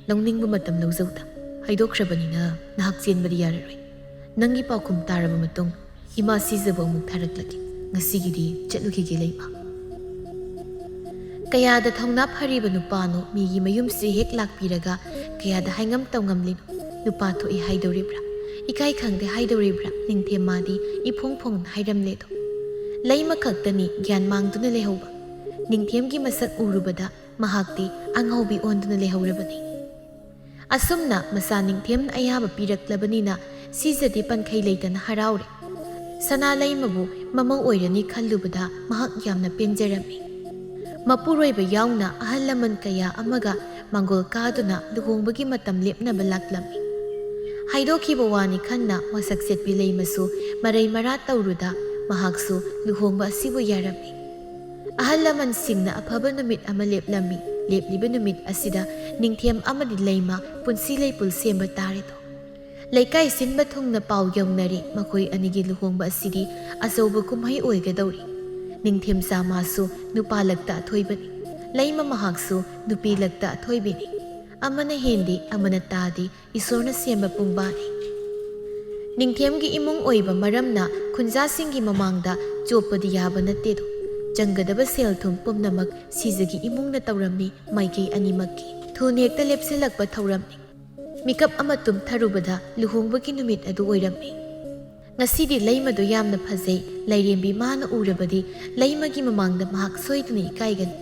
"ꯂꯧꯅꯤꯡꯕ ꯃꯇꯝ ꯂꯧꯖꯧꯗ꯫ ꯍꯥꯏꯗꯣꯛꯈ꯭ꯔꯕꯅꯤꯅ ꯅꯍꯥꯛ ꯆꯦꯟꯕꯗꯤ ꯌꯥꯔꯔꯣꯏ꯫ ꯅꯪꯒꯤ ꯄꯥꯎꯈꯨꯝ ꯇꯥꯔꯕ ꯃꯇꯨꯡ ꯏꯃꯥ ꯁꯤꯖꯕꯨ ꯑꯃꯨꯛ ꯊꯥꯔꯛꯂꯒꯦ꯫ ꯉꯁꯤꯒꯤꯗꯤ ꯆꯠꯂꯨꯈꯤꯒꯦ, ꯂꯩꯃ꯫" ꯀꯌꯥꯗ ꯊꯧꯅꯥ ꯐꯔꯤꯕ ꯅꯨꯄꯥꯅꯣ ꯃꯤꯒꯤ ꯃꯌꯨꯝꯁꯤ ꯍꯦꯛ ꯂꯥꯛꯄꯤꯔꯒ ꯀꯌꯥꯗ ꯍꯥꯏꯉꯝ ꯇꯧꯉꯝꯂꯤꯅꯣ? ꯅꯨꯄꯥ ꯊꯣꯛꯏ ꯍꯥꯏꯗꯧꯔꯤꯕ꯭ꯔꯥ, ꯏꯀꯥꯏ ꯈꯪꯗꯦ ꯍꯥꯏꯗꯧꯔꯤꯕ꯭ꯔꯥ? ꯅꯤꯡꯊꯦꯝ ꯃꯥꯗꯤ ꯏꯐꯣꯡ ꯐꯣꯡꯅ ꯍꯥꯏꯔꯝꯂꯦꯗꯣ꯫ ꯂꯩꯃ ꯈꯛꯇꯅꯤ ꯒ꯭ꯌꯥꯟ ꯃꯥꯡꯗꯨꯅ ꯂꯩꯍꯧꯕ꯫ ꯅꯤꯡꯊꯦꯝꯒꯤ ꯃꯁꯛ ꯎꯔꯨꯕꯗ ꯃꯍꯥꯛꯇꯤ ꯑꯉꯥꯎꯕꯤ ꯑꯣꯟꯗꯨꯅ ꯂꯩꯍꯧꯔꯕꯅꯤ꯫ ꯑꯁꯨꯝꯅ ꯃꯆꯥ ꯅꯤꯡꯊꯦꯝꯅ ꯑꯌꯥꯕ ꯄꯤꯔꯛꯂꯕꯅꯤꯅ ꯁꯤꯖꯗꯤ ꯄꯟꯈꯩ ꯂꯩꯇꯅ ꯍꯔꯥꯎꯔꯦ꯫ ꯁꯅꯥ ꯂꯩꯃꯕꯨ ꯃꯃꯧ ꯑꯣꯏꯔꯅꯤ ꯈꯜꯂꯨꯕꯗ ꯃꯍꯥꯛ ꯌꯥꯝꯅ ꯄꯦꯟꯖꯔꯝꯃꯤ꯫ ꯃꯄꯨꯔꯣꯏꯕ ꯌꯥꯎꯅ ꯑꯍꯜ ꯂꯃꯟ ꯀꯌꯥ ꯑꯃꯒ ꯃꯥꯡꯒꯣꯜ ꯀꯥꯗꯨꯅ ꯂꯨꯍꯣꯡꯕꯒꯤ ꯃꯇꯝ ꯂꯦꯞꯅꯕ ꯂꯥꯛꯂꯝꯃꯤ꯫ ꯍꯥꯏꯗꯣꯛꯈꯤꯕ ꯋꯥꯅꯤ ꯈꯟꯅ ꯋꯥꯁꯛ ꯆꯦꯠꯄꯤ ꯂꯩꯃꯁꯨ ꯃꯔꯩ ꯃꯔꯥ ꯇꯧꯔꯨꯗ ꯃꯍꯥꯛꯁꯨ ꯂꯨꯍꯣꯡꯕ ꯑꯁꯤꯕꯨ ꯌꯥꯔꯝꯃꯤ꯫ ꯑꯍꯜ ꯂꯃꯟꯁꯤꯡꯅ ꯑꯐꯕ ꯅꯨꯃꯤꯠ ꯑꯃ ꯂꯦꯞꯂꯝꯃꯤ꯫ ꯂꯦꯞꯂꯤꯕ ꯅꯨꯃꯤꯠ ꯑꯁꯤꯗ ꯅꯤꯡꯊꯦꯝ ꯑꯃꯗꯤ ꯂꯩꯃ ꯄꯨꯟꯁꯤ ꯂꯩꯄꯨꯜ ꯁꯦꯝꯕ ꯇꯥꯔꯦꯗꯣ꯫ ꯂꯩꯀꯥꯏ ꯁꯤꯟꯕ ꯊꯨꯡꯅ ꯄꯥꯎ ꯌꯧꯅꯔꯦ, ꯃꯈꯣꯏ ꯑꯅꯤꯒꯤ ꯂꯨꯍꯣꯡꯕ ꯑꯁꯤꯗꯤ ꯑꯆꯧꯕ ꯀꯨꯝꯍꯩ ꯑꯣꯏꯒꯗꯧꯔꯤ꯫ ꯅꯤꯡꯊꯦꯝꯆꯥ ꯃꯥꯁꯨ ꯅꯨꯄꯥ ꯂꯛꯇ ꯑꯊꯣꯏꯕꯅꯤ, ꯂꯩꯃ ꯃꯍꯥꯛꯁꯨ ꯅꯨꯄꯤ ꯂꯛꯇ ꯑꯊꯣꯏꯕꯤꯅꯤ꯫ ꯑꯃꯅ ꯍꯦꯟꯗꯦ, ꯑꯃꯅ ꯇꯥꯗꯦ, ꯏꯁꯣꯔꯅ ꯁꯦꯝꯕ ꯄꯨꯡꯕꯥꯅꯤ꯫ ꯅꯤꯡꯊꯦꯝꯒꯤ ꯏꯃꯨꯡ ꯑꯣꯏꯕ ꯃꯔꯝꯅ ꯈꯨꯟꯖꯥꯁꯤꯡꯒꯤ ꯃꯃꯥꯡꯗ ꯆꯣꯞꯄꯗꯤ ꯌꯥꯕ ꯅꯠꯇꯦꯗꯣ꯫ ꯆꯪꯒꯗꯕ ꯁꯦꯜ ꯊꯨꯝ ꯄꯨꯝꯅꯃꯛ ꯁꯤꯖꯒꯤ ꯏꯃꯨꯡꯅ ꯇꯧꯔꯝꯃꯤ, ꯃꯥꯏꯀꯩ ꯑꯅꯤꯃꯛꯀꯤ꯫ ꯊꯨꯅ ꯍꯦꯛꯇ ꯂꯦꯞꯁꯤꯜꯂꯛꯄ ꯊꯧꯔꯝꯅꯤ꯫ ꯃꯤꯀꯞ ꯑꯃ ꯇꯨꯝꯊꯔꯨꯕꯗ ꯂꯨꯍꯣꯡꯕꯒꯤ ꯅꯨꯃꯤꯠ ꯑꯗꯨ ꯑꯣꯏꯔꯝꯃꯤ꯫ ꯉꯁꯤꯗꯤ ꯂꯩꯃꯗꯨ ꯌꯥꯝꯅ ꯐꯖꯩ꯫ ꯂꯥꯏꯔꯦꯝꯕꯤ ꯃꯥꯅ ꯎꯔꯕꯗꯤ ꯂꯩꯃꯒꯤ ꯃꯃꯥꯡꯗ ꯃꯍꯥꯛ ꯁꯣꯏꯗꯅ ꯏꯀꯥꯏꯒꯅꯤ꯫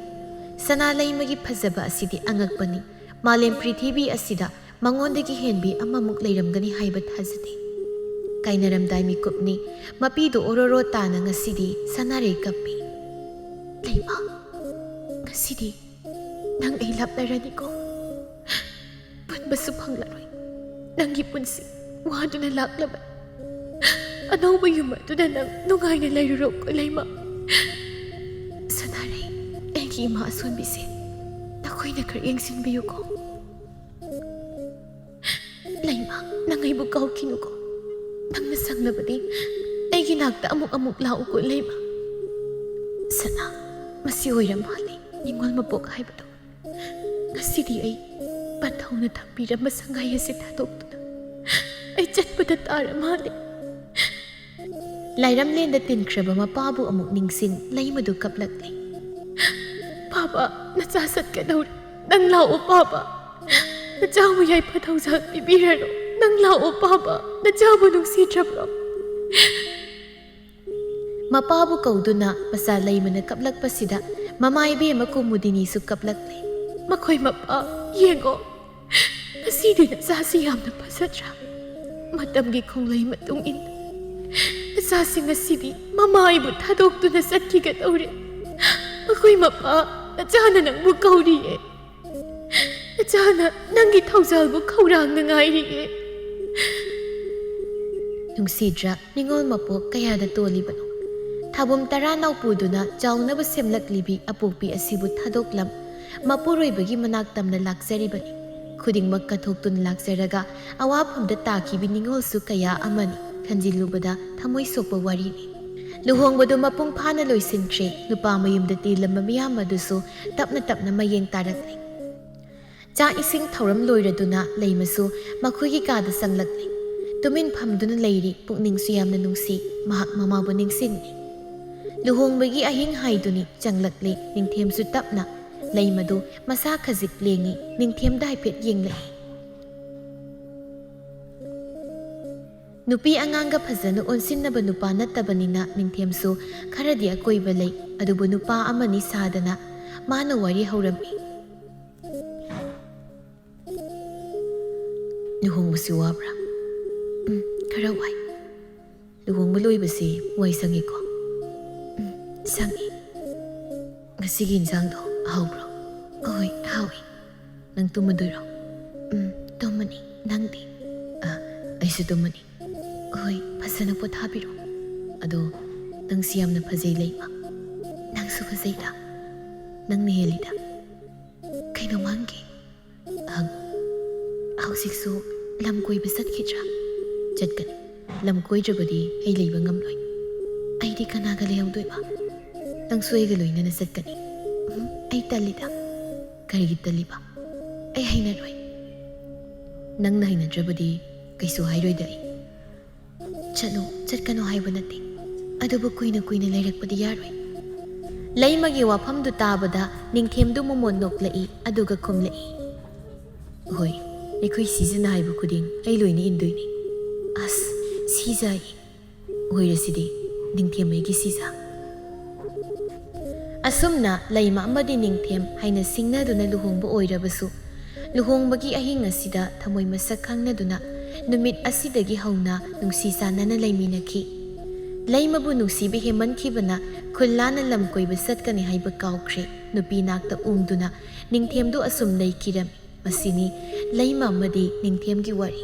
ꯁꯅꯥ ꯂꯩꯃꯒꯤ ꯐꯖꯕ ꯑꯁꯤꯗꯤ ꯑꯉꯛꯄꯅꯤ꯫ ꯃꯥꯂꯦꯝ ꯄ꯭ꯔꯤꯊꯤꯕꯤ ꯑꯁꯤꯗ ꯃꯉꯣꯟꯗꯒꯤ ꯍꯦꯟꯕꯤ ꯑꯃꯃꯨꯛ ꯂꯩꯔꯝꯒꯅꯤ ꯍꯥꯏꯕ ꯊꯥꯖꯗꯦ꯫ ꯀꯥꯏꯅꯔꯝꯗꯥꯏ ꯃꯤꯀꯨꯞꯅꯤ꯫ ꯃꯄꯤꯗꯨ ꯑꯣꯔꯣꯔꯣ ꯇꯥꯅ ꯉꯁꯤꯗꯤ ꯁꯅꯥꯔꯩ ꯀꯞꯄꯤ꯫ "ꯂꯩꯃ, ꯉꯁꯤꯗꯤ ꯅꯪ ꯑꯩ ꯂꯥꯞꯅꯔꯅꯤꯀꯣ꯫ ꯄꯨꯟꯕꯁꯨ ꯐꯪꯂꯔꯣꯏ꯫ ꯅꯪꯒꯤ ꯄꯨꯟꯁꯤ ꯋꯥꯗꯨꯅ ꯂꯥꯛꯂꯕꯅꯤ꯫ ꯑꯅꯧꯕ ꯌꯨꯝ ꯑꯗꯨꯗ ꯅꯪ ꯅꯨꯡꯉꯥꯏꯅ ꯂꯩꯔꯨꯔꯣꯀꯣ ꯂꯩꯃ꯫ ꯁꯅꯥꯔꯩ, ꯑꯩꯒꯤ ꯏꯃꯥ ꯑꯁꯣꯟꯕꯤꯁꯦ ꯅꯈꯣꯏꯅ ꯈꯔ ꯌꯦꯡꯁꯤꯟꯕꯤꯌꯨꯀꯣ꯫ ꯂꯩꯃ, ꯅꯪ ꯑꯩꯕꯨ ꯀꯥꯎꯈꯤꯅꯨꯀꯣ꯫ ꯅꯪꯅ ꯁꯪꯂꯕꯗꯤ ꯑꯩꯒꯤ ꯅꯥꯛꯇ ꯑꯃꯨꯛ ꯑꯃꯨꯛ ꯂꯥꯛꯎꯀꯣ ꯂꯩꯃ꯫" ꯁꯅꯥ, ꯃꯁꯤ ꯑꯣꯏꯔ ꯃꯥꯜꯂꯦ ꯅꯤꯡꯉꯣꯜ ꯃꯄꯣꯛ ꯍꯥꯏꯕꯗꯣ꯫ ꯉꯁꯤꯗꯤ ꯑꯩ ꯄꯟꯊꯧꯅ ꯊꯝꯕꯤꯔꯝꯕ ꯁꯉꯥꯏ ꯑꯁꯤ ꯊꯥꯗꯣꯛꯇꯨꯅ ꯑꯩ ꯆꯠꯄꯗ ꯇꯥꯔ ꯃꯥꯜꯂꯦ꯫ ꯂꯥꯏꯔꯝꯂꯦꯟꯗ ꯇꯤꯟꯈ꯭ꯔꯕ ꯃꯄꯥꯕꯨ ꯑꯃꯨꯛ ꯅꯤꯡꯁꯤꯡ ꯂꯩꯃꯗꯨ ꯀꯞꯂꯛꯂꯤ꯫ "ꯄꯥꯕ, ꯅꯆꯥ ꯆꯠꯀꯗꯧꯔꯦ꯫ ꯅꯪ ꯂꯥꯛꯑꯣ ꯄꯥꯕ꯫ ꯅꯆꯥꯕꯨ ꯌꯥꯏꯐ ꯊꯧꯖꯥꯜ ꯄꯤꯕꯤꯔꯔꯣ꯫ ꯅꯪ ꯂꯥꯛꯑꯣ ꯄꯥꯕ꯫ ꯅꯆꯥꯕꯨ ꯅꯨꯡꯁꯤꯗ꯭ꯔꯕ꯭ꯔꯣ?" ꯃꯄꯥꯕꯨ ꯀꯧꯗꯨꯅ ꯃꯆꯥ ꯂꯩꯃꯅ ꯀꯞꯂꯛꯄꯁꯤꯗ ꯃꯃꯥ ꯏꯕꯦꯝꯃ ꯀꯨꯃꯨꯗꯤꯅꯤꯁꯨ ꯀꯞꯂꯛꯂꯦ꯫ "ꯃꯈꯣꯏ ꯃꯄꯥ, ꯌꯦꯡꯉꯣ, ꯉꯁꯤꯗꯤ ꯅꯆꯥꯁꯤ ꯌꯥꯝꯅ ꯐꯖꯗ꯭ꯔꯥ? ꯃꯇꯝꯒꯤ ꯈꯣꯡꯂꯩ ꯃꯇꯨꯡ ꯏꯟꯅ ꯅꯆꯥꯁꯤ ꯉꯁꯤꯗꯤ ꯃꯃꯥ ꯑꯩꯕꯨ ꯊꯥꯗꯣꯛꯇꯨꯅ ꯆꯠꯈꯤꯒꯗꯧꯔꯦ꯫ ꯃꯈꯣꯏ ꯃꯄꯥ, ꯅꯆꯥꯅ ꯅꯪꯕꯨ ꯀꯧꯔꯤꯌꯦ꯫ ꯅꯆꯥꯅ ꯅꯪꯒꯤ ꯊꯧꯖꯥꯜꯕꯨ ꯈꯧꯔꯥꯡꯅ ꯉꯥꯏꯔꯤꯌꯦ꯫" ꯅꯨꯡꯁꯤꯗ꯭ꯔꯥ ꯅꯤꯉꯣꯜ ꯃꯄꯣꯛ ꯀꯌꯥꯗ ꯇꯣꯜꯂꯤꯕꯅꯣ? ꯊꯥꯕꯨꯝ ꯇꯔꯥ ꯅꯥꯎꯄꯨꯗꯨꯅ ꯆꯥꯎꯅꯕ ꯁꯦꯝꯂꯛꯂꯤꯕꯤ ꯑꯄꯣꯛꯄꯤ ꯑꯁꯤꯕꯨ ꯊꯥꯗꯣꯛꯂꯝ ꯃꯄꯨꯔꯣꯏꯕꯒꯤ ꯃꯅꯥꯛ ꯇꯝꯅ ꯂꯥꯛꯆꯔꯤꯕꯅꯤ꯫ ꯈꯨꯗꯤꯡꯃꯛ ꯀꯠꯊꯣꯛꯇꯨꯅ ꯂꯥꯛꯆꯔꯒ ꯑꯋꯥꯐꯝꯗ ꯇꯥꯈꯤꯕꯤ ꯅꯤꯉꯣꯜꯁꯨ ꯀꯌꯥ ꯑꯃꯅꯤ꯫ ꯈꯟꯖꯤꯜꯂꯨꯕꯗ ꯊꯃꯣꯏ ꯁꯣꯛꯄ ꯋꯥꯔꯤꯅꯤ꯫ ꯂꯨꯍꯣꯡꯕꯗꯨ ꯃꯄꯨꯡ ꯐꯥꯅ ꯂꯣꯏꯁꯤꯟꯈ꯭ꯔꯦ꯫ ꯅꯨꯄꯥ ꯃꯌꯨꯝꯗ ꯇꯤꯜꯂꯝꯕ ꯃꯤꯌꯥꯝ ꯑꯗꯨꯁꯨ ꯇꯞꯅ ꯇꯞꯅ ꯃꯌꯦꯡ ꯇꯥꯔꯛꯂꯦ꯫ ꯆꯥꯛ ꯏꯁꯤꯡ ꯊꯧꯔꯝ ꯂꯣꯏꯔꯗꯨꯅ ꯂꯩꯃꯁꯨ ꯃꯈꯣꯏꯒꯤ ꯀꯥꯗ ꯆꯪꯂꯛꯂꯦ꯫ ꯇꯨꯃꯤꯟ ꯐꯝꯗꯨꯅ ꯂꯩꯔꯤ꯫ ꯄꯨꯛꯅꯤꯡꯁꯨ ꯌꯥꯝꯅ ꯅꯨꯡꯁꯤ꯫ ꯃꯍꯥꯛ ꯃꯃꯥꯕꯨ ꯅꯤꯡꯁꯤꯡꯂꯤ꯫ ꯂꯨꯍꯣꯡꯕꯒꯤ ꯑꯍꯤꯡ ꯍꯥꯏꯗꯨꯅꯤ꯫ ꯆꯪꯂꯛꯂꯦ꯫ ꯅꯤꯡꯊꯦꯝꯁꯨ ꯇꯞꯅ꯫ ꯂꯩꯃꯗꯨ ꯃꯁꯥ ꯈꯖꯤꯛ ꯂꯦꯡꯉꯤ꯫ ꯅꯤꯡꯊꯦꯝꯗ ꯍꯥꯏꯐꯦꯠ ꯌꯦꯡꯂꯛꯏ꯫ ꯅꯨꯄꯤ ꯑꯉꯥꯡꯒ ꯐꯖꯅ ꯑꯣꯟꯁꯤꯟꯅꯕ ꯅꯨꯄꯥ ꯅꯠꯇꯕꯅꯤꯅ ꯅꯤꯡꯊꯦꯝꯁꯨ ꯈꯔꯗꯤ ꯑꯀꯣꯏꯕ ꯂꯩ꯫ ꯑꯗꯨꯕꯨ ꯅꯨꯄꯥ ꯑꯃꯅꯤ ꯁꯥꯗꯅ ꯃꯥꯅ ꯋꯥꯔꯤ ꯍꯧꯔꯝꯃꯤ꯫ "ꯂꯨꯍꯣꯡꯕꯁꯤ ꯋꯥꯕ꯭ꯔꯥ?" "ꯎꯝ, ꯈꯔ ꯋꯥꯏ꯫" "ꯂꯨꯍꯣꯡꯕ ꯂꯣꯏꯕꯁꯤ ꯋꯥꯏ ꯁꯪꯉꯤꯀꯣ?" "ꯎꯝ, ꯁꯪꯉꯤ꯫" "ꯉꯁꯤꯒꯤ ꯏꯟꯁꯥꯡꯗꯣ ꯑꯍꯥꯎꯕ꯭ꯔꯣ?" "ꯍꯣꯏ, ꯍꯥꯎꯏ꯫" "ꯅꯪ ꯇꯨꯝꯃꯗꯣꯏꯔꯣ?" "ꯎꯝ, ꯇꯨꯝꯃꯅꯤ꯫ ꯅꯪꯗꯤ?" "ꯑ, ꯑꯩꯁꯨ ꯇꯨꯝꯃꯅꯤ꯫" "ꯍꯣꯏ, ꯐꯖꯅ ꯄꯣꯊꯥꯕꯤꯔꯣ꯫" "ꯑꯗꯣ, ꯅꯪꯁꯤ ꯌꯥꯝꯅ ꯐꯖꯩ, ꯂꯩꯃ꯫" "ꯅꯪꯁꯨ ꯐꯖꯩꯗ꯫" "ꯅꯪꯅ ꯍꯦꯜꯂꯤꯗ꯫" "ꯀꯩꯅꯣꯝ ꯍꯪꯒꯦ?" "ꯍꯪꯉꯨ꯫" "ꯍꯧꯖꯤꯛꯁꯨ ꯂꯝ ꯀꯣꯏꯕ ꯆꯠꯈꯤꯗ꯭ꯔꯥ?" "ꯆꯠꯀꯅꯤ꯫ ꯂꯝ ꯀꯣꯏꯗ꯭ꯔꯕꯗꯤ ꯑꯩ ꯂꯩꯕ ꯉꯝꯂꯣꯏ꯫" "ꯑꯩꯗꯤ ꯀꯅꯥꯒ ꯂꯩꯍꯧꯗꯣꯏꯕ?" "ꯅꯪꯁꯨ ꯑꯩꯒ ꯂꯣꯏꯅꯅ ꯆꯠꯀꯅꯤ꯫" "ꯎꯝ, ꯑꯩ ꯇꯜꯂꯤꯗ꯫" "ꯀꯔꯤꯒꯤ ꯇꯜꯂꯤꯕ?" "ꯑꯩ ꯍꯩꯅꯔꯣꯏ꯫" "ꯅꯪꯅ ꯍꯩꯅꯗ꯭ꯔꯕꯗꯤ ꯀꯩꯁꯨ ꯍꯥꯏꯔꯣꯏꯗ ꯑꯩ꯫" "ꯆꯠꯂꯨ, ꯆꯠꯀꯅꯨ ꯍꯥꯏꯕ ꯅꯠꯇꯦ, ꯑꯗꯨꯕꯨ ꯀꯨꯏꯅ ꯀꯨꯏꯅ ꯂꯩꯔꯛꯄꯗꯤ ꯌꯥꯔꯣꯏ꯫" ꯂꯩꯃꯒꯤ ꯋꯥꯐꯝꯗꯨ ꯇꯥꯕꯗ ꯅꯤꯡꯊꯦꯝꯗꯨ ꯃꯃꯣꯟ ꯅꯣꯛꯂꯛꯏ, ꯑꯗꯨꯒ ꯈꯨꯝꯂꯛꯏ, "ꯍꯣꯏ, ꯑꯩꯈꯣꯏ ꯁꯤꯖꯅ ꯍꯥꯏꯕ ꯈꯨꯗꯤꯡ ꯑꯩ ꯂꯣꯏꯅ ꯏꯟꯗꯣꯏꯅꯤ꯫ ꯑꯁ, ꯁꯤꯖ ꯑꯌꯦ꯫ ꯑꯣꯏꯔꯁꯤꯗꯤ, ꯅꯤꯡꯊꯦꯝ ꯑꯩꯒꯤ ꯁꯤꯖ꯫" ꯑꯁꯨꯝꯅ ꯂꯩꯃ ꯑꯃꯗꯤ ꯅꯤꯡꯊꯦꯝ ꯍꯥꯏꯅ ꯁꯤꯡꯅꯗꯨꯅ ꯂꯨꯍꯣꯡꯕ ꯑꯣꯏꯔꯕꯁꯨ, ꯂꯨꯍꯣꯡꯕꯒꯤ ꯑꯍꯤꯡ ꯑꯁꯤꯗ ꯊꯃꯣꯏ ꯃꯁꯛ ꯈꯪꯅꯗꯨꯅ ꯅꯨꯃꯤꯠ ꯑꯁꯤꯗꯒꯤ ꯍꯧꯅ ꯅꯨꯡꯁꯤ ꯆꯥꯟꯅꯅ ꯂꯩꯃꯤꯟꯅꯈꯤ꯫ ꯂꯩꯃꯕꯨ ꯅꯨꯡꯁꯤꯕ ꯍꯦꯟꯃꯟꯈꯤꯕꯅ ꯈꯨꯜ ꯂꯥꯟꯅ ꯂꯝ ꯀꯣꯏꯕ ꯆꯠꯀꯅꯤ ꯍꯥꯏꯕ ꯀꯥꯎꯈ꯭ꯔꯦ꯫ ꯅꯨꯄꯤ ꯅꯥꯛꯇ ꯎꯪꯗꯨꯅ ꯅꯤꯡꯊꯦꯝꯗꯨ ꯑꯁꯨꯝ ꯂꯩꯈꯤꯔꯝꯃꯤ꯫ ꯃꯁꯤꯅꯤ ꯂꯩꯃ ꯑꯃꯗꯤ ꯅꯤꯡꯊꯦꯝꯒꯤ ꯋꯥꯔꯤ꯫